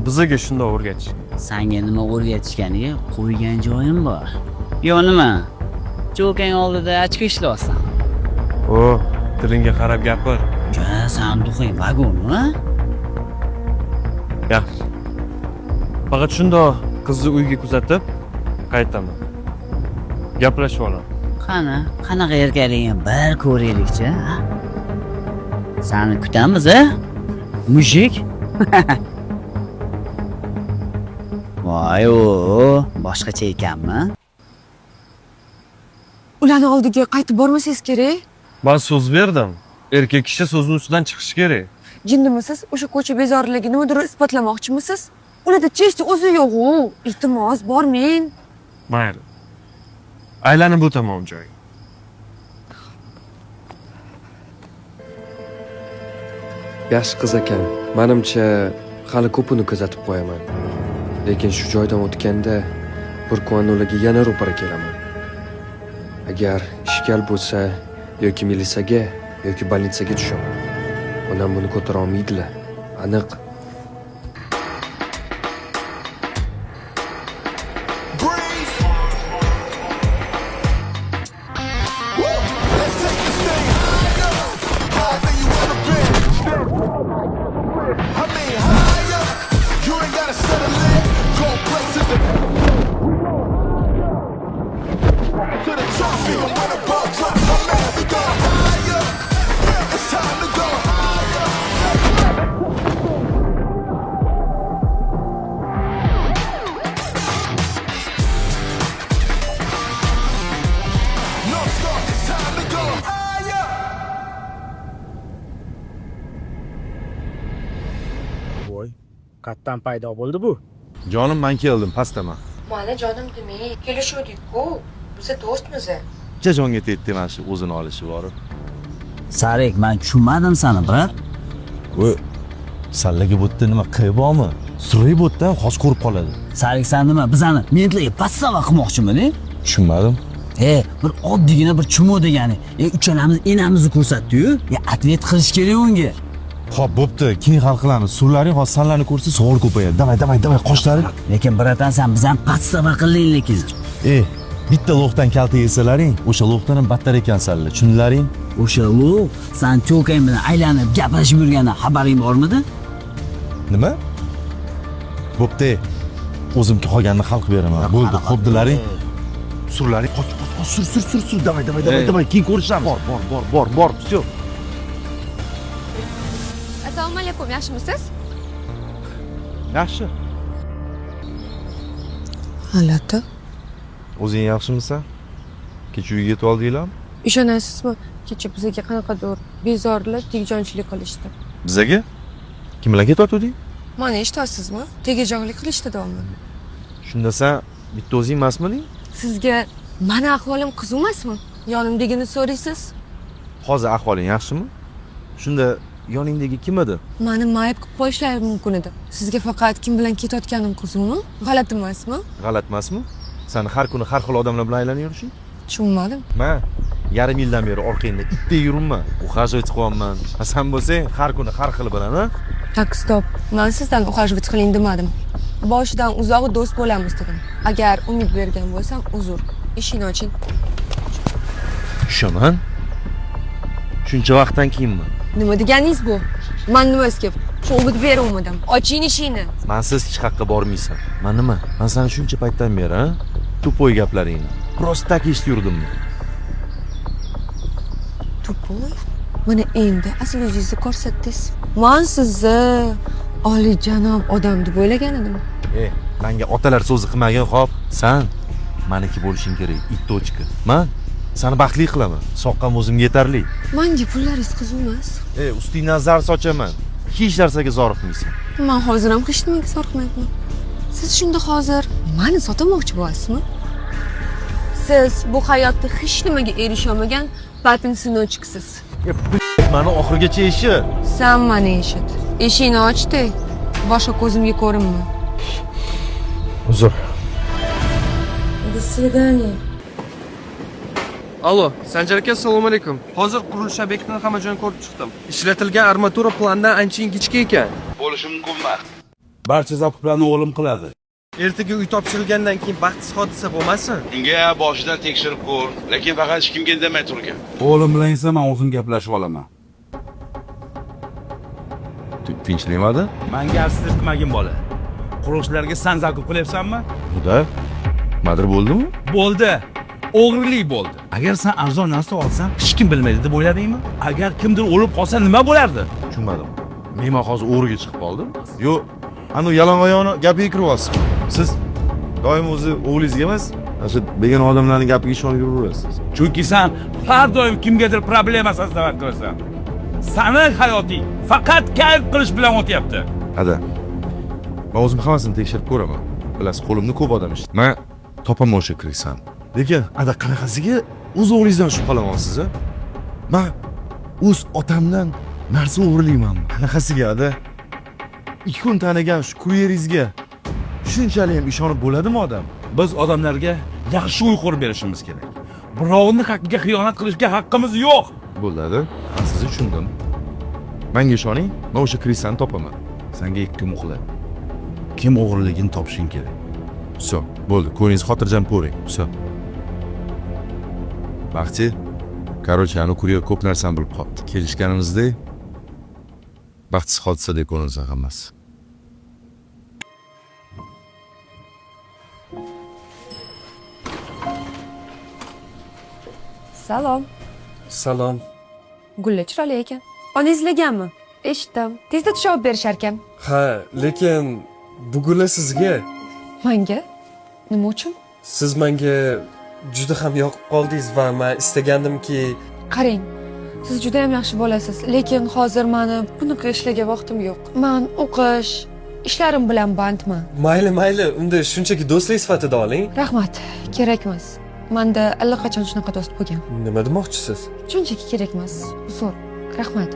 Speaker 1: Bizga shunday o'rgatish.
Speaker 20: Senga nima o'rgatishganiga qo'ygan joyim bor. Yo nima? Cho'kang oldida ochko ishlayapsan.
Speaker 1: O, tilingga qarab gapir.
Speaker 20: Ja, san duxing vagon-u?
Speaker 1: Yaxshi. Faqat shundoq qizni uyga kuzatib qaytaman. Gaplashib olaman.
Speaker 20: Qani, qanaqa erkakligingni bir ko'raylikchi, ha? Seni kutamiz, a? Mujik. Voy, o, boshqacha ekanmi?
Speaker 19: Ularni oldiga qaytib bormasangiz kerak.
Speaker 1: Men so'z berdim. Erkak kishi so'zini ustidan chiqishi kerak.
Speaker 19: Jinnimisiz? O'sha ko'cha bezorligi nimadir isbotlamoqchimisiz? Ularda chesti o'zi yo'q-u. Iltimos, bormang.
Speaker 1: Mayli. Aylanib o'taman u joyga.
Speaker 9: Yaxshi qiz ekan. Menimcha, hali ko'pini kuzatib qo'yaman. Lekin shu joydan o'tganda bir kun ularga yana ro'para kelaman. Agar ishkal bo'lsa, yoki milisaga yoki bolnitsaga tushaman. Onam buni ko'tara olmaydilar. Aniq.
Speaker 6: Voy, qatdan paydo bo'ldi bu?
Speaker 8: Jonim, men keldim, pastaman.
Speaker 19: Mani jonim demang, kelishuvdik-ku. Biz do'stmiz.
Speaker 8: Jonga tegdi mana shu o'zini olishi borib.
Speaker 20: Sarik, men tushunmadim seni, brat.
Speaker 8: Voy, sallaga bu yerda nima qilib bormi? Suray bu yerdan hozir ko'rib qoladi.
Speaker 20: Sarik, sen nima bizani mentlarga passava qilmoqchimiding?
Speaker 8: Tushunmadim.
Speaker 20: Bir oddiygina bir chumo degani. Uchalamiz enamizni ko'rsatdi-yu. Ответ qilish kerak unga.
Speaker 8: Xo'p, bo'pti. Keyin hal qilamiz. Suvlaring hozir sanlarni ko'rsa savol ko'payadi. Davay, davay, davay, qoshlaring.
Speaker 20: Lekin bratan, sen bizani passava qilding lekin.
Speaker 8: Bitta lo'qdan kalta yesalaring, o'sha lo'qdan ham battar ekansanlar. Tushundilaring?
Speaker 20: O'sha lo'q san cho'kang bilan aylanib gaplashib yurgandan xabaring bormidi?
Speaker 8: Nima? Bo'pti. O'zimga qolganini hal qilib beraman. Bo'ldi, xo'pdilaring. Surlaring, qoch, qoch, qoch, sur, sur, sur, sur. Davay, davay, davay, davay, keyin ko'rishamiz. Bor, bor, bor, bor, bor, всё.
Speaker 19: Assalomu alaykum, yaxshimisiz?
Speaker 8: Yaxshi.
Speaker 19: G'alati.
Speaker 8: O'zing yaxshimisan? Kecha uyga yetib oldinglarmi?
Speaker 19: Ishonasizmi? Kecha bizga qanaqadir bezorilar tegjonchilik qilishdi.
Speaker 8: Bizaga? Kim bilan ketayotganding?
Speaker 19: Mani eshityapsizmi? Tegajonlik qilishdi deyapman.
Speaker 8: Shunda sen bitta o'zing emasmiding?
Speaker 19: Sizga mani ahvolim qiziq emasmi? Yonimdagini so'raysiz.
Speaker 8: Hozir ahvoling yaxshimi? Shunda yoningdagi kim edi?
Speaker 19: Mani mayib qilib qo'yishlari mumkin edi. Sizga faqat kim bilan ketayotganim qiziqmi? G'alati emasmi?
Speaker 8: G'alati emasmi? Sen har kuni har xil odamlar bilan aylanib yurishing?
Speaker 19: Tushunmadim.
Speaker 8: Men yarim yildan beri orqangda itdek yuribman. Ухаживать qilyapman. Ha, sen bo'lsang har kuni har xil bilan, ha?
Speaker 19: Tak, stop. Men sizdan ухаживать qiling demadim. Boshidan uzoq do'st bo'lamiz dedim. Agar umid bergan bo'lsam, uzr. Eshikni oching.
Speaker 8: Tushaman. Shuncha vaqtdan keyinmi?
Speaker 19: Nima deganingiz bu? Men nima sizga shu umid beruvdim. Oching eshikni.
Speaker 8: Mensiz hech qayerga bormaysan. Men nima? Men seni shuncha paytdan beri, ha? Tupoy gaplaringni prosta tak eshitib yurdimmi?
Speaker 19: Tupoy? Mana endi asl yuzingizni ko'rsatdingiz. Men sizni oliyjanob odam deb o'ylagan edim.
Speaker 8: Menga otalar so'zi qilmagin, xo'p? Sen meniki bo'lishing kerak, it tochka. Men seni baxtli qilaman. Soqqam o'zimga yetarli.
Speaker 19: Menga pullaringiz qiziq emas.
Speaker 8: Ustingdan zar sochaman. Hech narsaga zoriqmaysan.
Speaker 19: Men hozir ham hech nimaga zoriqmayapman. Siz shunda hozir meni sotamoqchi bo'lasizmi? Siz bu hayotda hech nimaga erisha olmagan papin sinochiksiz.
Speaker 8: Meni oxirigacha eshit.
Speaker 19: Sen meni eshit. Eshikni ochdi. Boshqa ko'zimga ko'rinma.
Speaker 8: Uzr.
Speaker 19: До свидания.
Speaker 3: Allo, Sanjar aka, assalomu alaykum. Hozir qurilish obyektini hamma joyini ko'rib chiqdim. Ishlatilgan armatura plandan ancha ingichka ekan.
Speaker 14: Bo'lishi mumkin emas. Barcha zakuplarni o'g'lim qiladi.
Speaker 3: Ertaga uy topshirilgandan keyin baxtsiz hodisa bo'lmasin.
Speaker 14: Unga boshidan tekshirib ko'r, lekin faqat hech kimga indamay turgin. O'g'lim bilan esa men o'zim gaplashib olaman.
Speaker 8: Tinchlikmidi?
Speaker 14: Menga artistlik qilmagin bola. Qurilishlarga san zakup qilyapsanmi?
Speaker 8: Xudo, nimadir bo'ldimi?
Speaker 14: Bo'ldi. O'g'rilik bo'ldi. Agar sen arzon narsa olsang, hech kim bilmaydi deb o'yladingmi? Agar kimdir o'lib qolsa nima bo'lardi?
Speaker 8: Tushunmadim. Men hozir o'g'riga chiqib qoldim. Yo'q, ana yalang'oyoqni gapiga kiryapsiz. Siz doim o'zi o'g'lingizga emas, ana shu begona odamlarning gapiga ishonib yuraverasiz.
Speaker 14: Chunki sen har doim kimgadir problema создавать qilasan. Sani hayoting faqat kayf qilish bilan o'tyapti.
Speaker 8: Ada, men o'zim hammasini tekshirib ko'raman. Bilasiz, qo'limda ko'p odam ishlaydi. Men topaman o'sha kirsam. Lekin ada qanaqasiga o'z o'g'lingizdan shubhalanyapsiz, a? Men o'z otamdan narsa o'g'irlaymanmi? Qanaqasiga ada? 2 kun tanigan shu kuryeringizga shunchalik ham ishonib bo'ladimi odam?
Speaker 14: Biz odamlarga yaxshi uy qurib berishimiz kerak. Birovning haqqiga xiyonat qilishga haqqimiz yo'q.
Speaker 8: Bo'ldi, ada. Men sizni tushundim. Menga ishoning, men o'sha krisani topaman.
Speaker 14: Senga 2 kun muhlat. Kim o'g'riligini topishing kerak.
Speaker 8: Всё, bo'ldi. Ko'ringiz xotirjam ko'ring. Всё. Baxti, короче, ani kuryer ko'p narsani bilib qoldi. Kelishganimizdek baxtsiz hodisadek ko'rinsa hammasi.
Speaker 19: Salom.
Speaker 9: Salom.
Speaker 19: Gullar chiroyli ekan. Onangiz izlaganmi? Eshitdim. Tezda tushib berishar ekan.
Speaker 9: Ha, lekin bu gullar sizga.
Speaker 19: Menga? Nima uchun?
Speaker 9: Siz menga juda ham yoqib qoldingiz va men istagandimki...
Speaker 19: Qarang, siz juda ham yaxshi bolasiz, lekin hozir meni bunaqa ishlarga vaqtim yo'q. Men o'qish, Ishlarim bilan bandman.
Speaker 7: Mayli, mayli, unda shunchaki do'stlik sifatida oling.
Speaker 19: Rahmat, kerak emas. Menda allaqachon shunaqa do'st bo'lgan.
Speaker 7: Nima demoqchisiz?
Speaker 19: Shunchaki kerak emas. Zo'r. Rahmat.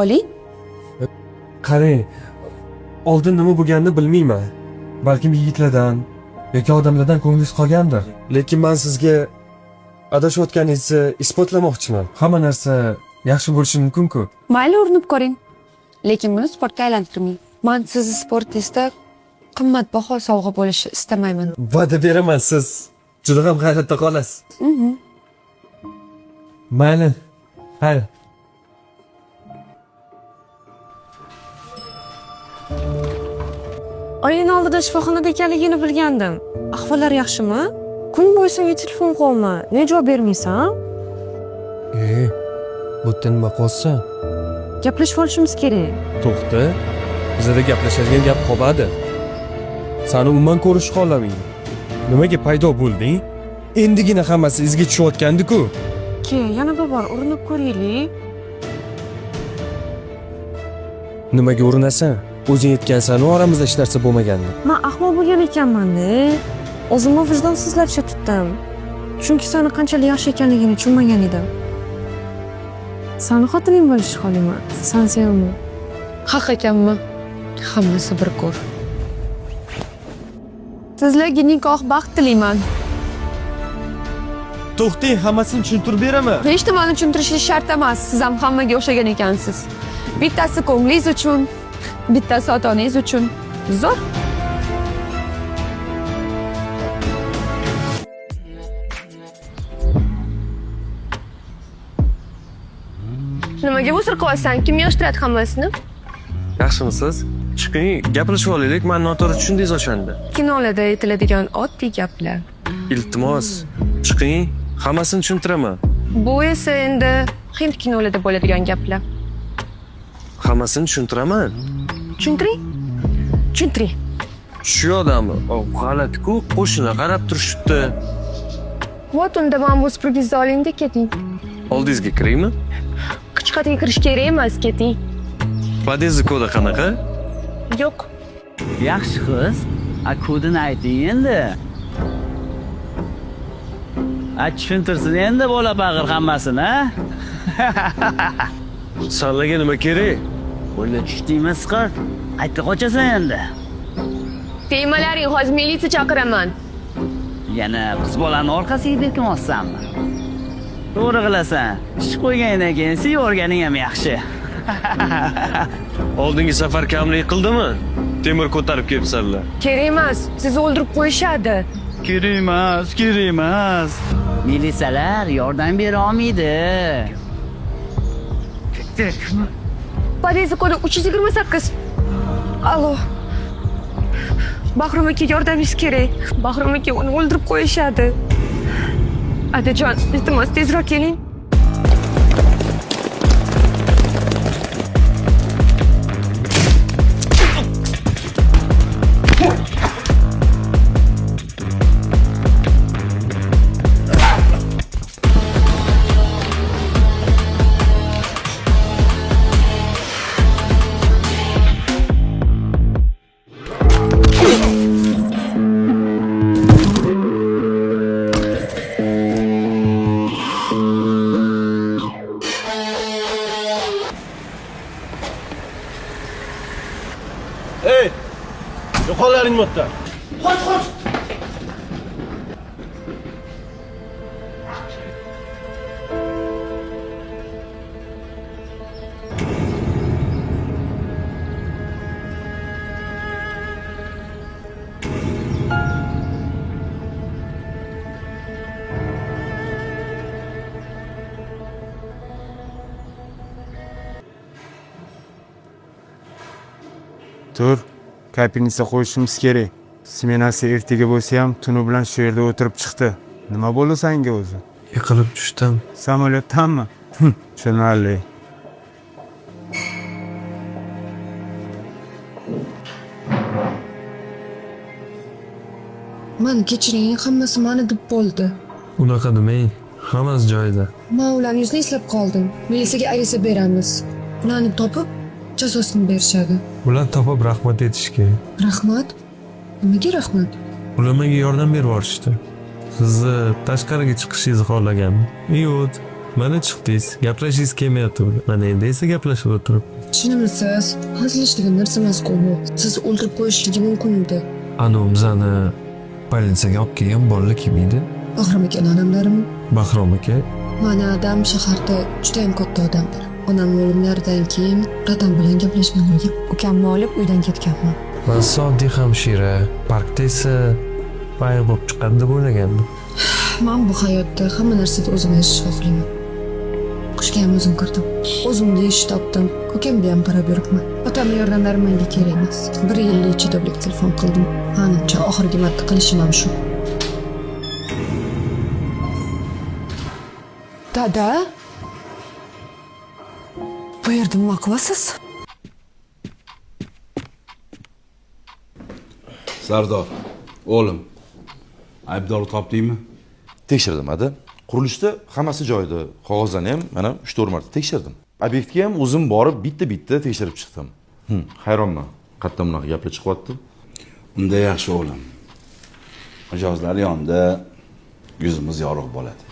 Speaker 19: Oling.
Speaker 7: Qarang, oldin nima bo'lganini bilmayman. Balkim yigitlardan yoki odamlardan ko'nglingiz qolgandir. Lekin men sizga adashayotganingizni isbotlamoqchiman. Hamma narsa yaxshi bo'lishi mumkin-ku.
Speaker 19: Mayli, urinib ko'ring. Lekin buni sportga aylantirmang. Men sizni sportingizda qimmatbaho sovg'a bo'lishi istamayman.
Speaker 7: Va'da beraman, siz juda ham hayratda qolasiz. Mayli, xayr.
Speaker 5: Oying oldida shifoxonada ekanligini bilgandim. Ahvollari yaxshimi? Kun bo'yi senga telefon qilyapman. Nega javob bermaysan?
Speaker 7: Bu yerda nima qilyapsan?
Speaker 5: Gaplashib olishimiz kerak.
Speaker 7: To'xta. Bizada gaplashadigan gap qolmadi. Seni umuman ko'rishni xohlamayman. Nimaga paydo bo'lding? Endigina hammasi izga tushayotgandi-ku.
Speaker 5: Ke, yana bir bor urinib ko'raylik.
Speaker 7: Nimaga urinasan? O'zing aytgansan, oramizda hech narsa bo'lmagandi.
Speaker 5: Men ahmoq bo'lgan ekanman-da. O'zimni vijdonsizlarcha tutdim. Chunki seni qanchalik yaxshi ekanligini tushunmagan edim. Seni xotining bo'lishni xohlayman. Seni sevaman.
Speaker 19: Haq ekanmi? Hammasi bir ko'r. Sizlarga nikoh baxt tilayman.
Speaker 3: To'xtang, hammasini tushuntirib beraman.
Speaker 19: Hech nimani tushuntirishingiz shart emas. Siz ham hammaga o'xshagan ekansiz. Bittasi ko'nglingiz uchun, bittasi ota-onangiz uchun. Zo'r. Nimaga uzr qilyapsan? Kim yig'ishtiradi hammasini?
Speaker 1: Yaxshimisiz? Chiqing, gaplashib olaylik. Men noto'g'ri tushundingiz o'shanda.
Speaker 19: Kinolarda aytiladigan oddiy gaplar.
Speaker 1: Iltimos, chiqing, hammasini tushuntiraman.
Speaker 19: Bu esa endi hind kinolarida bo'ladigan gaplar.
Speaker 1: Hammasini tushuntiraman.
Speaker 19: Tushuntiring. Tushuntiring.
Speaker 1: Shu odam g'alati-ku, qo'shini qarab turishibdi.
Speaker 19: Vot unda men bu supurgingizni oling-da keting.
Speaker 1: Oldingizga kiraymi?
Speaker 19: Qichqatiga kirish kerak emas, keting.
Speaker 1: Podyezdni kodi qanaqa?
Speaker 19: Yo'q.
Speaker 20: Yaxshi qiz, a kodini ayting endi. A tushuntirsin endi bola bag'ir hammasini, a?
Speaker 1: Sanlarga nima kerak?
Speaker 20: O'yla tushdingmi, siqir? Qayerga qochasan endi?
Speaker 19: Tegmalaring, hozir militsiya chaqiraman.
Speaker 20: Yana qiz bolani orqasiga berkinmoqsanmi? To'g'ri qilasan. Ish qo'ygandan keyin siyvorganing ham yaxshi.
Speaker 1: Oldingi safar kamlik qildimi? Temir ko'tarib kelibsanlar.
Speaker 19: Kerak emas, sizni o'ldirib qo'yishadi.
Speaker 20: Kerak emas, kerak emas. Militsiyalar yordam bera olmaydi.
Speaker 19: Podyezdni kodi 328. Alo. Bahrom aka, yordamingiz kerak. Bahrom aka, uni o'ldirib qo'yishadi. Adajon, iltimos tezroq keling.
Speaker 11: Ey! Yo'qollaring bu yerdan. Qoch, qoch!
Speaker 8: Tur, kapelnitsa qo'yishimiz kerak. Smenasi ertaga bo'lsa ham tuni bilan shu yerda o'tirib chiqdi. Nima bo'ldi senga o'zi?
Speaker 7: Yiqilib tushdim.
Speaker 8: Samolyotdanmi? Tushunarli.
Speaker 19: Mani kechiring, hammasi mani deb bo'ldi.
Speaker 7: Unaqa demang. Hammasi joyida.
Speaker 19: Man ularni yuzini eslab qoldim. Militsiyaga ariza beramiz. Ularni topib jazosini berishadi.
Speaker 7: Ular topib rahmat aytish kerak.
Speaker 19: Rahmat? Nimaga rahmat?
Speaker 7: Ular menga yordam berib yuborishdi. Sizni tashqariga chiqishingizni xohlagandim. Yo'q, mana chiqdingiz. Gaplashingiz kelmayapti. Mana endi esa gaplashib o'tirib.
Speaker 19: Tushunamisiz? Hazillashadigan narsa emas-ku bu. Sizni o'ldirib qo'yishligi mumkin edi.
Speaker 7: Anu bizani politsiyaga olib kelgan bolalar kim edi?
Speaker 19: Bahrom aka onamlarim.
Speaker 7: Bahrom aka?
Speaker 19: Mani adam shaharda juda ham katta odamdir. Onam o'limlaridan keyin dadam bilan gaplashmay qo'ygan. Ukamni olib uydan ketganman.
Speaker 7: Man soddiy hamshira, parkda esa ayiq bo'lib chiqadi deb o'ylagandim.
Speaker 19: Man bu hayotda hamma narsada o'zim erishishni xohlayman. O'qishga ham o'zim kirdim. O'zimga ish topdim. Ukamga ham qarab yuribman. Otamni yordamlari menga kerak emas. Bir yil ichida telefon qildim. Manimcha oxirgi marta qilishim ham shu. Dada, bu yerda nima qilasiz?
Speaker 14: Sardor, o'g'lim, aybdorni topdingmi?
Speaker 8: Tekshirdim, ada. Qurilishda hammasi joyida. Qog'ozlarni ham mana 3-4 marta tekshirdim. Obyektga ham o'zim borib bitta-bitta tekshirib chiqdim. Hayronman. Qayerdan bunaqa gaplar chiqyapti?
Speaker 14: Unda yaxshi, o'g'lim. Mijozlar yonida yuzimiz yorug' bo'ladi.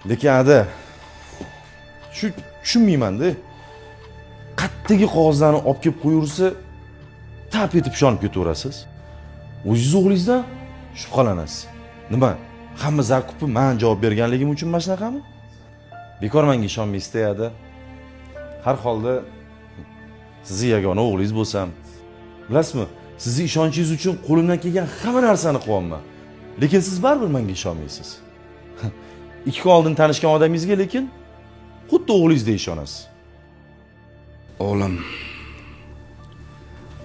Speaker 8: Lekin ada, shu tushunmayman-da. Qattagi qog'ozlarni olib kelib qo'yursa, tap etib ishonib ketaverasiz. O'zingiz o'g'lingizdan shubhalanasiz. Nima? Hamma zakupi men javob berganligim uchun mana shunaqami? Bekor menga ishonmaysiz-da, ada. Har holda sizni yagona o'g'lingiz bo'lsam, bilasizmi, sizni ishonchingiz uchun qo'limdan kelgan hamma narsani qilyapman. Lekin siz baribir menga ishonmaysiz. 2 kun oldin tanishgan odamingizga lekin xuddi o'g'lingizdek ishonasiz.
Speaker 14: O'g'lim,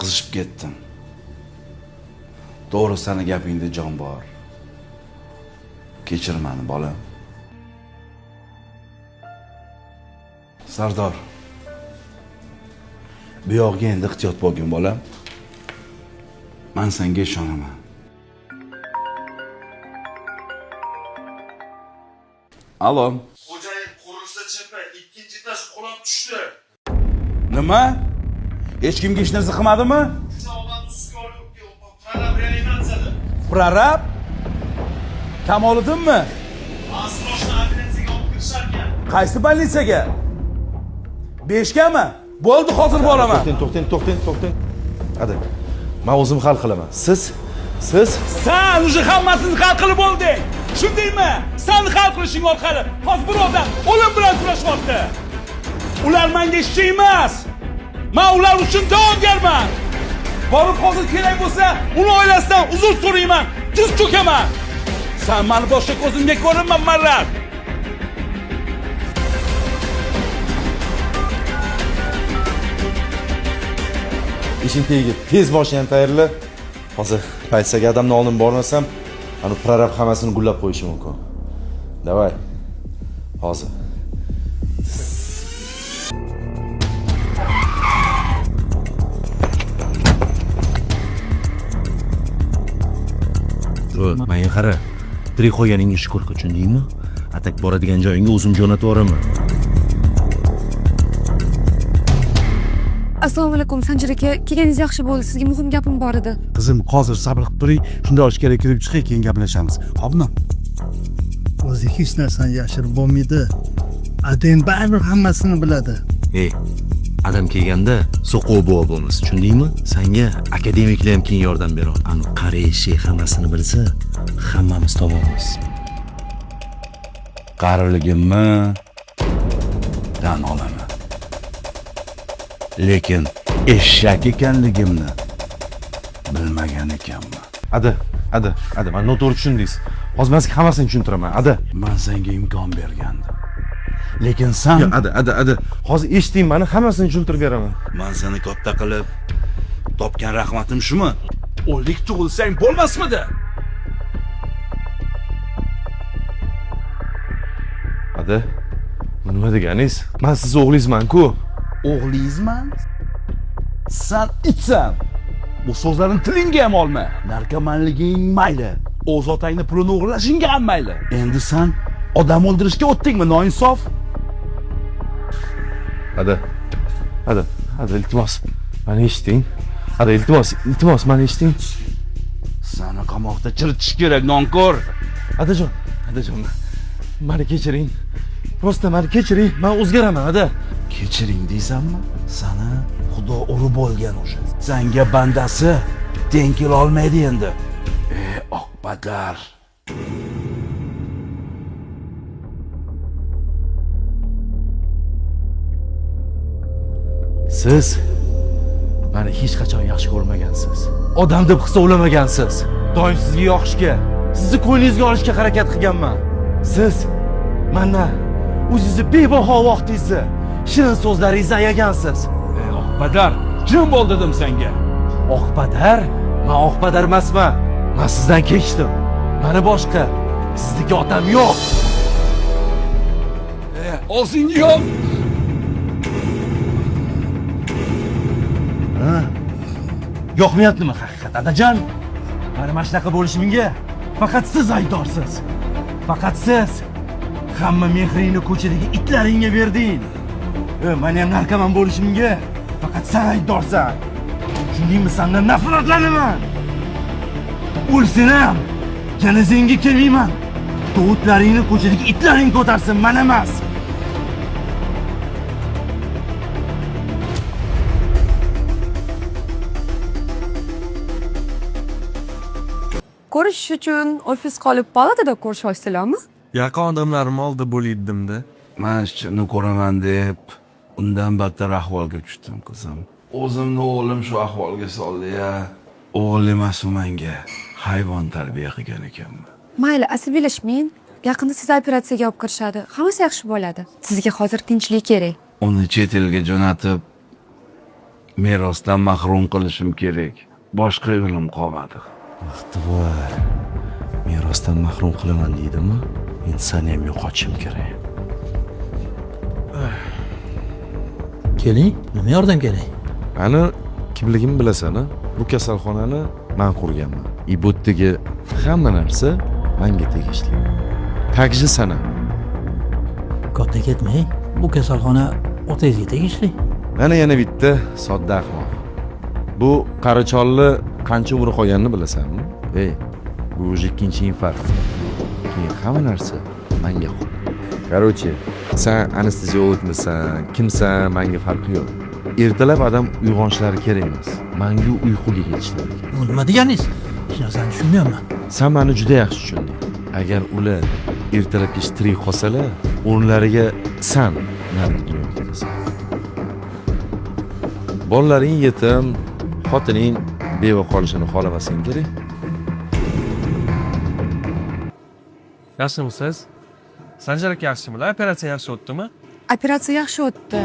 Speaker 14: qizishib ketdim. To'g'ri, seni gapingda jon bor. Kechir meni, bolam. Sardor, bu yo'g'iga endi ehtiyot bo'lgin, bolam. Men senga ishonaman. Alo.
Speaker 11: Xo'jayin, qurilishda chapa, 2-etaj qulab tushdi.
Speaker 14: Nima? Hech kimga hech narsa qilmadimi?
Speaker 11: Prorab reanimatsiyada.
Speaker 14: Prorab? Kamoliddinmi?
Speaker 11: Asroshni operatsiyaga olib kirisharkan.
Speaker 14: Qaysi больницаga? 5gami? Bo'ldi, hozir boraman.
Speaker 8: To'xtang, to'xtang, to'xtang. Ada, men o'zim hal qilaman. Siz
Speaker 14: Sen уже hammasini hal qilib bo'lding. Tushundingmi? Sen hal qilishing orqali hozir bir odam o'lim bilan kurashyapti. Ular menga ishchi emas. Men ular uchun javobgarman. Borib hozir kerak bo'lsa, uni oilasidan uzr so'rayman, tiz cho'kaman. Sen meni boshqa ko'zimga ko'rinma, marrat.
Speaker 8: Ishing tagiga tez moshinani tayyorla. Hozir politsiyaga odamni oldin bormasam, ani prorab hammasini gullab qo'yishi mumkin. Davay. Hozir. Menga qara. Tirik qo'yganingga shukur qil, tushundingmi? Atak boradigan joyingga o'zim jo'natib yuboraman.
Speaker 19: Assalomu alaykum, Sanjar aka. Kelganingiz yaxshi bo'ldi. Sizga muhim gapim bor edi.
Speaker 21: Qizim, hozir sabr qilib turing. Shunda ichkari kirib chiqay, keyin gaplashamiz. Xo'pmi?
Speaker 22: O'zi hech narsani yashirib bo'lmaydi. Adem baribir hammasini biladi.
Speaker 2: Ey, adam kelganda so'qov buva bo'lamiz, tushundingmi? Senga akademiklar ham keyin yordam beradi. Anu qari eshik hammasini bilsa, hammamiz topamiz.
Speaker 14: Qariligimni tan olaman. Lekin eshak ekanligimni bilmagan ekanman.
Speaker 8: Ada, ada, ada, meni noto'g'ri tushundingiz. Hozir men sizga hammasini tushuntiraman, ada.
Speaker 14: Men senga imkon bergandim. Lekin sen...
Speaker 8: Yo'q, ada, ada, ada. Hozir eshiting meni, hammasini tushuntirib beraman.
Speaker 14: Men seni katta qilib topgan rahmatim shumi? O'lik tug'ilsang bo'lmasmidi?
Speaker 8: Ada, bu nima deganingiz? Men sizni o'g'lingizman-ku.
Speaker 14: O'g'lingizman? Sen itsan. Bu so'zlarni tilingga ham olma. Narkomanliging mayli, o'z otangni pulini o'g'irlashingga ham mayli. Endi san odam o'ldirishga o'tdingmi, noinsof?
Speaker 17: Ada. Ada, ada iltimos. Mani eshiting. Ada iltimos, iltimos mani eshiting.
Speaker 14: Sani qamoqda chiritish kerak, nonko'r.
Speaker 17: Adajon, adajon. Mani kechiring. Просто mani kechiring. Men o'zgaraman, ada.
Speaker 14: Kechiring deysanmi? Sani Xudo urib olgan o'sha. Sanga bandasi teng kela olmaydi endi. Ey oqpadar.
Speaker 17: Siz meni hech qachon yaxshi ko'rmagansiz. Odam deb hisoblamagansiz. Doim sizga yoqishga, sizni ko'nglingizga olishga harakat qilganman. Siz mendan o'zingizni bebaho vaqtingizni, shirin so'zlaringizni ayagansiz.
Speaker 14: Ey oqpadar, jim bo'l dedim senga.
Speaker 17: Oqpadar? Men oqpadar emasman. Men sizdan kechdim. Meni boshqa, sizniki otam yo'q.
Speaker 14: Og'zingni yop.
Speaker 17: Ha? Yoqmayaptimi haqiqat, adajon? Mani mana shunaqa bo'lishimga faqat siz aybdorsiz. Faqat siz hamma mehringni ko'chadagi itlaringga berding. Meni ham narkoman bo'lishimga faqat sen aybdorsan. Tushundingmi, sendan nafratlanaman. O'lsam ham yana senga kelmayman. Tovutlaringni ko'chadagi itlaring ko'tarsin, men emas.
Speaker 19: Ko'rishish uchun ofis qolib palatada ko'risha olsizlarmi?
Speaker 1: Yaqin odamlarim oldida bo'laydimda.
Speaker 14: Men ishni ko'raman deb undan battar ahvolga tushdim, qizim. O'zimni o'g'lim shu ahvolga soldi-ya. O'g'il emas u menga, hayvon tarbiya qilgan ekanman.
Speaker 19: Mayli, asabiylashmang. Yaqinda sizni operatsiyaga olib kirishadi. Hammasi yaxshi bo'ladi. Sizga hozir tinchlik kerak.
Speaker 14: Uni chet elga jo'natib merosdan mahrum qilishim kerak. Boshqa yo'lim qolmadi.
Speaker 17: Vaqti bor. Merosdan mahrum qilaman deydimi? Endi seni ham yo'qotishim kerak.
Speaker 12: Keling, nima yordam kerak?
Speaker 8: Mani kimligimni bilasan-a? Bu kasalxonani men qurganman. Bu yerdagi hamma narsa menga tegishli. Takji sana.
Speaker 12: Katta ketmang. Bu kasalxona otangizga tegishli.
Speaker 8: Mana yana bitta sodda ahmoq. Bu qaricholni qancha umri qolganini bilasanmi? Ey, bu уже ikkinchi infarkt. Keyin hamma narsa menga qoladi. Короче, sen anesteziologmisan, kimsan, menga farqi yo'q. Ertalab odam uyg'onishlari kerak emas. Menga uyquga ketishlari kerak.
Speaker 12: Bu nima deganingiz? Hech narsani tushunmayapman.
Speaker 8: Sen meni juda yaxshi tushunding. Agar ular ertalabgacha tirik qolsalar, o'rnlariga san narigi dunyoga ketasan. Bolalaring yetim, xotining beva qolishini xohlamasang kerak.
Speaker 3: Yaxshimisiz? Sanjar aka yaxshimilar? Operatsiya yaxshi o'tdimi?
Speaker 19: Operatsiya yaxshi o'tdi.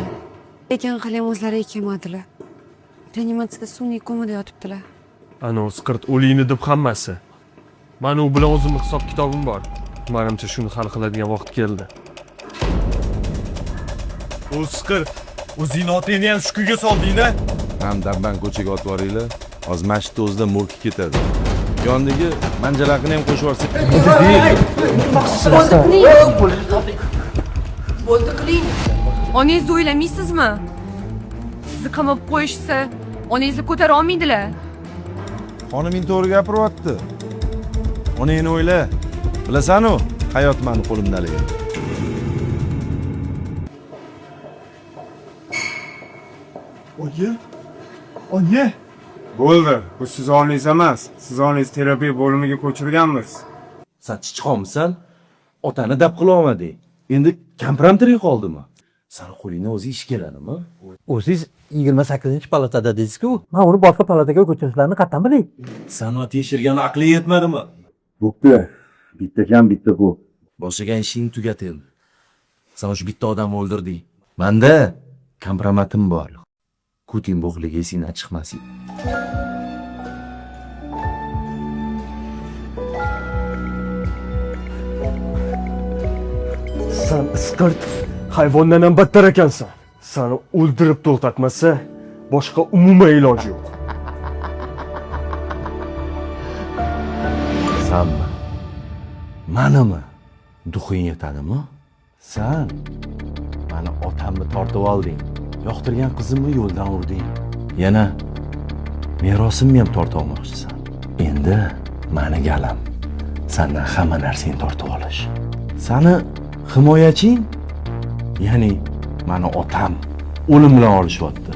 Speaker 19: Lekin hali ham o'zlari kelmadilar. Reanimatsiyada sun'iy komada yotibdilar.
Speaker 3: Ana isqirt o'lingni deb hammasi. Mani u bilan o'zimning hisob kitobim bor. Menimcha shuni hal qiladigan vaqt keldi.
Speaker 1: O'sqirt, o'zingni otangni ham shu kuyga solding-a?
Speaker 8: Ham dabban ko'chaga otib yuboringlar. Hozir masjidni o'zida morgga ketadi. Yonidagi manjalaqini ham qo'shib yuborsak.
Speaker 19: Bo'ldi qiling. Bo'ldi qiling. Onangizni o'ylamaysizmi? Sizni qamab qo'yishsa, onangizni ko'tara olmaydilar.
Speaker 8: Xoniming to'g'ri gapiryapti. Onangni o'yla. Bilasan-u, hayot meni qo'limdaligi.
Speaker 11: Oyi. Oyi.
Speaker 13: Bo'ldi, bu siz olingiz emas. Siz olingiz terapiya bo'limiga ko'chirganmiz.
Speaker 17: Sen chichqonmisan? Otani dab qila olmading. Endi kampir ham tirik qoldimi? Sani qo'lingdan o'zi ish keladimi?
Speaker 12: O'zingiz 28-palatada dedingiz-ku. Men uni boshqa palataga ko'chirishlarini qatdan bilay.
Speaker 17: Sani tekshirgan aqling yetmadimi?
Speaker 2: Bo'pti. Bitta kam, bitta ko'p.
Speaker 17: Boshlagan ishingni tugat endi. Sen o'sha bitta odamni o'ldirding. Menda kompromatim bor. Kuting bo'g'ligi esingdan chiqmasin.
Speaker 3: Sen isqirt hayvondan ham battar ekansan. Seni o'ldirib to'xtatmasa, boshqa umuman iloji yo'q.
Speaker 17: Sanmi? Manimi? Duxing yetadimi? San mani otamni tortib olding. Yoqtirgan qizimni yo'ldan urding. Yana merosimni ham tortib olmoqchisan. Endi mani galam sandan hamma narsangni tortib olish. Sani himoyaching, ya'ni mani otam o'lim bilan olishyapti.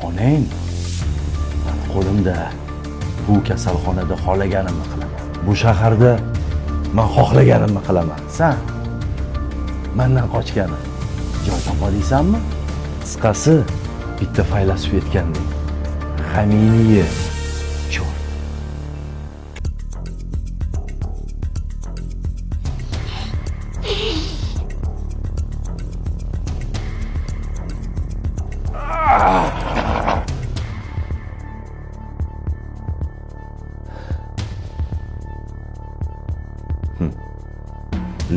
Speaker 17: Onang mani qo'limda. Bu kasalxonada xohlaganimni qilaman. Bu shaharda men xohlaganimni qilaman. San mendan qochgani joy topa olmaysanmi? Qisqasi, bitta faylasuf aytgandek, g'amingni ye, cho'r.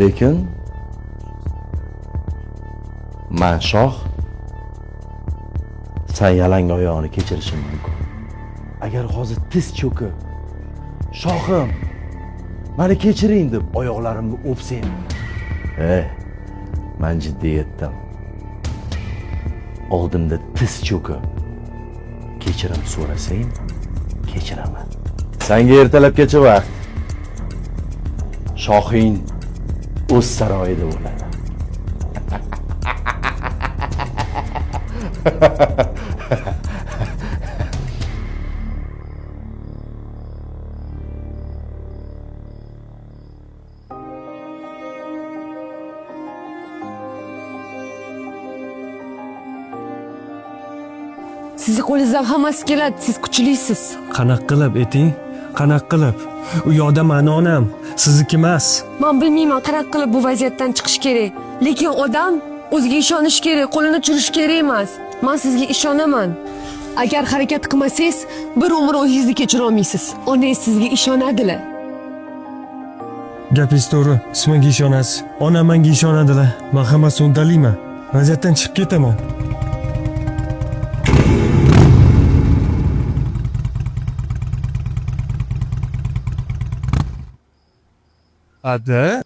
Speaker 17: Lekin man shoh, san yalang oyog'ini kechirishim mumkin. Agar hozir tiz cho'kib, shohim, meni kechiring deb oyoqlarimni o'psang, man jiddiy aytdim. Oldimda tiz cho'kib kechirim so'rasang, kechiraman. Senga ertalabgacha vaqt. Shohing o'z saroyida bo'ladi.
Speaker 19: Sizni qo'lingizdan hammasi keladi, siz kuchlisiz.
Speaker 7: Qanaqa qilib eting? Qanaqa qilib? U yoqda mani onam, sizniki emas.
Speaker 19: Men bilmayman qanaqa qilib bu vaziyatdan chiqish kerak. Lekin odam o'ziga ishonish kerak, qo'lini tushirish kerak emas. Men sizga ishonaman. Agar harakat qilmasangiz, bir umr o'zingizni kechira olmaysiz. Onangiz sizga ishonadilar.
Speaker 7: Gapingiz to'g'ri, siz menga ishonasiz. Onam menga ishonadilar. Men hammasini uddalayman. Vaziyatdan chiqib ketaman. Ada.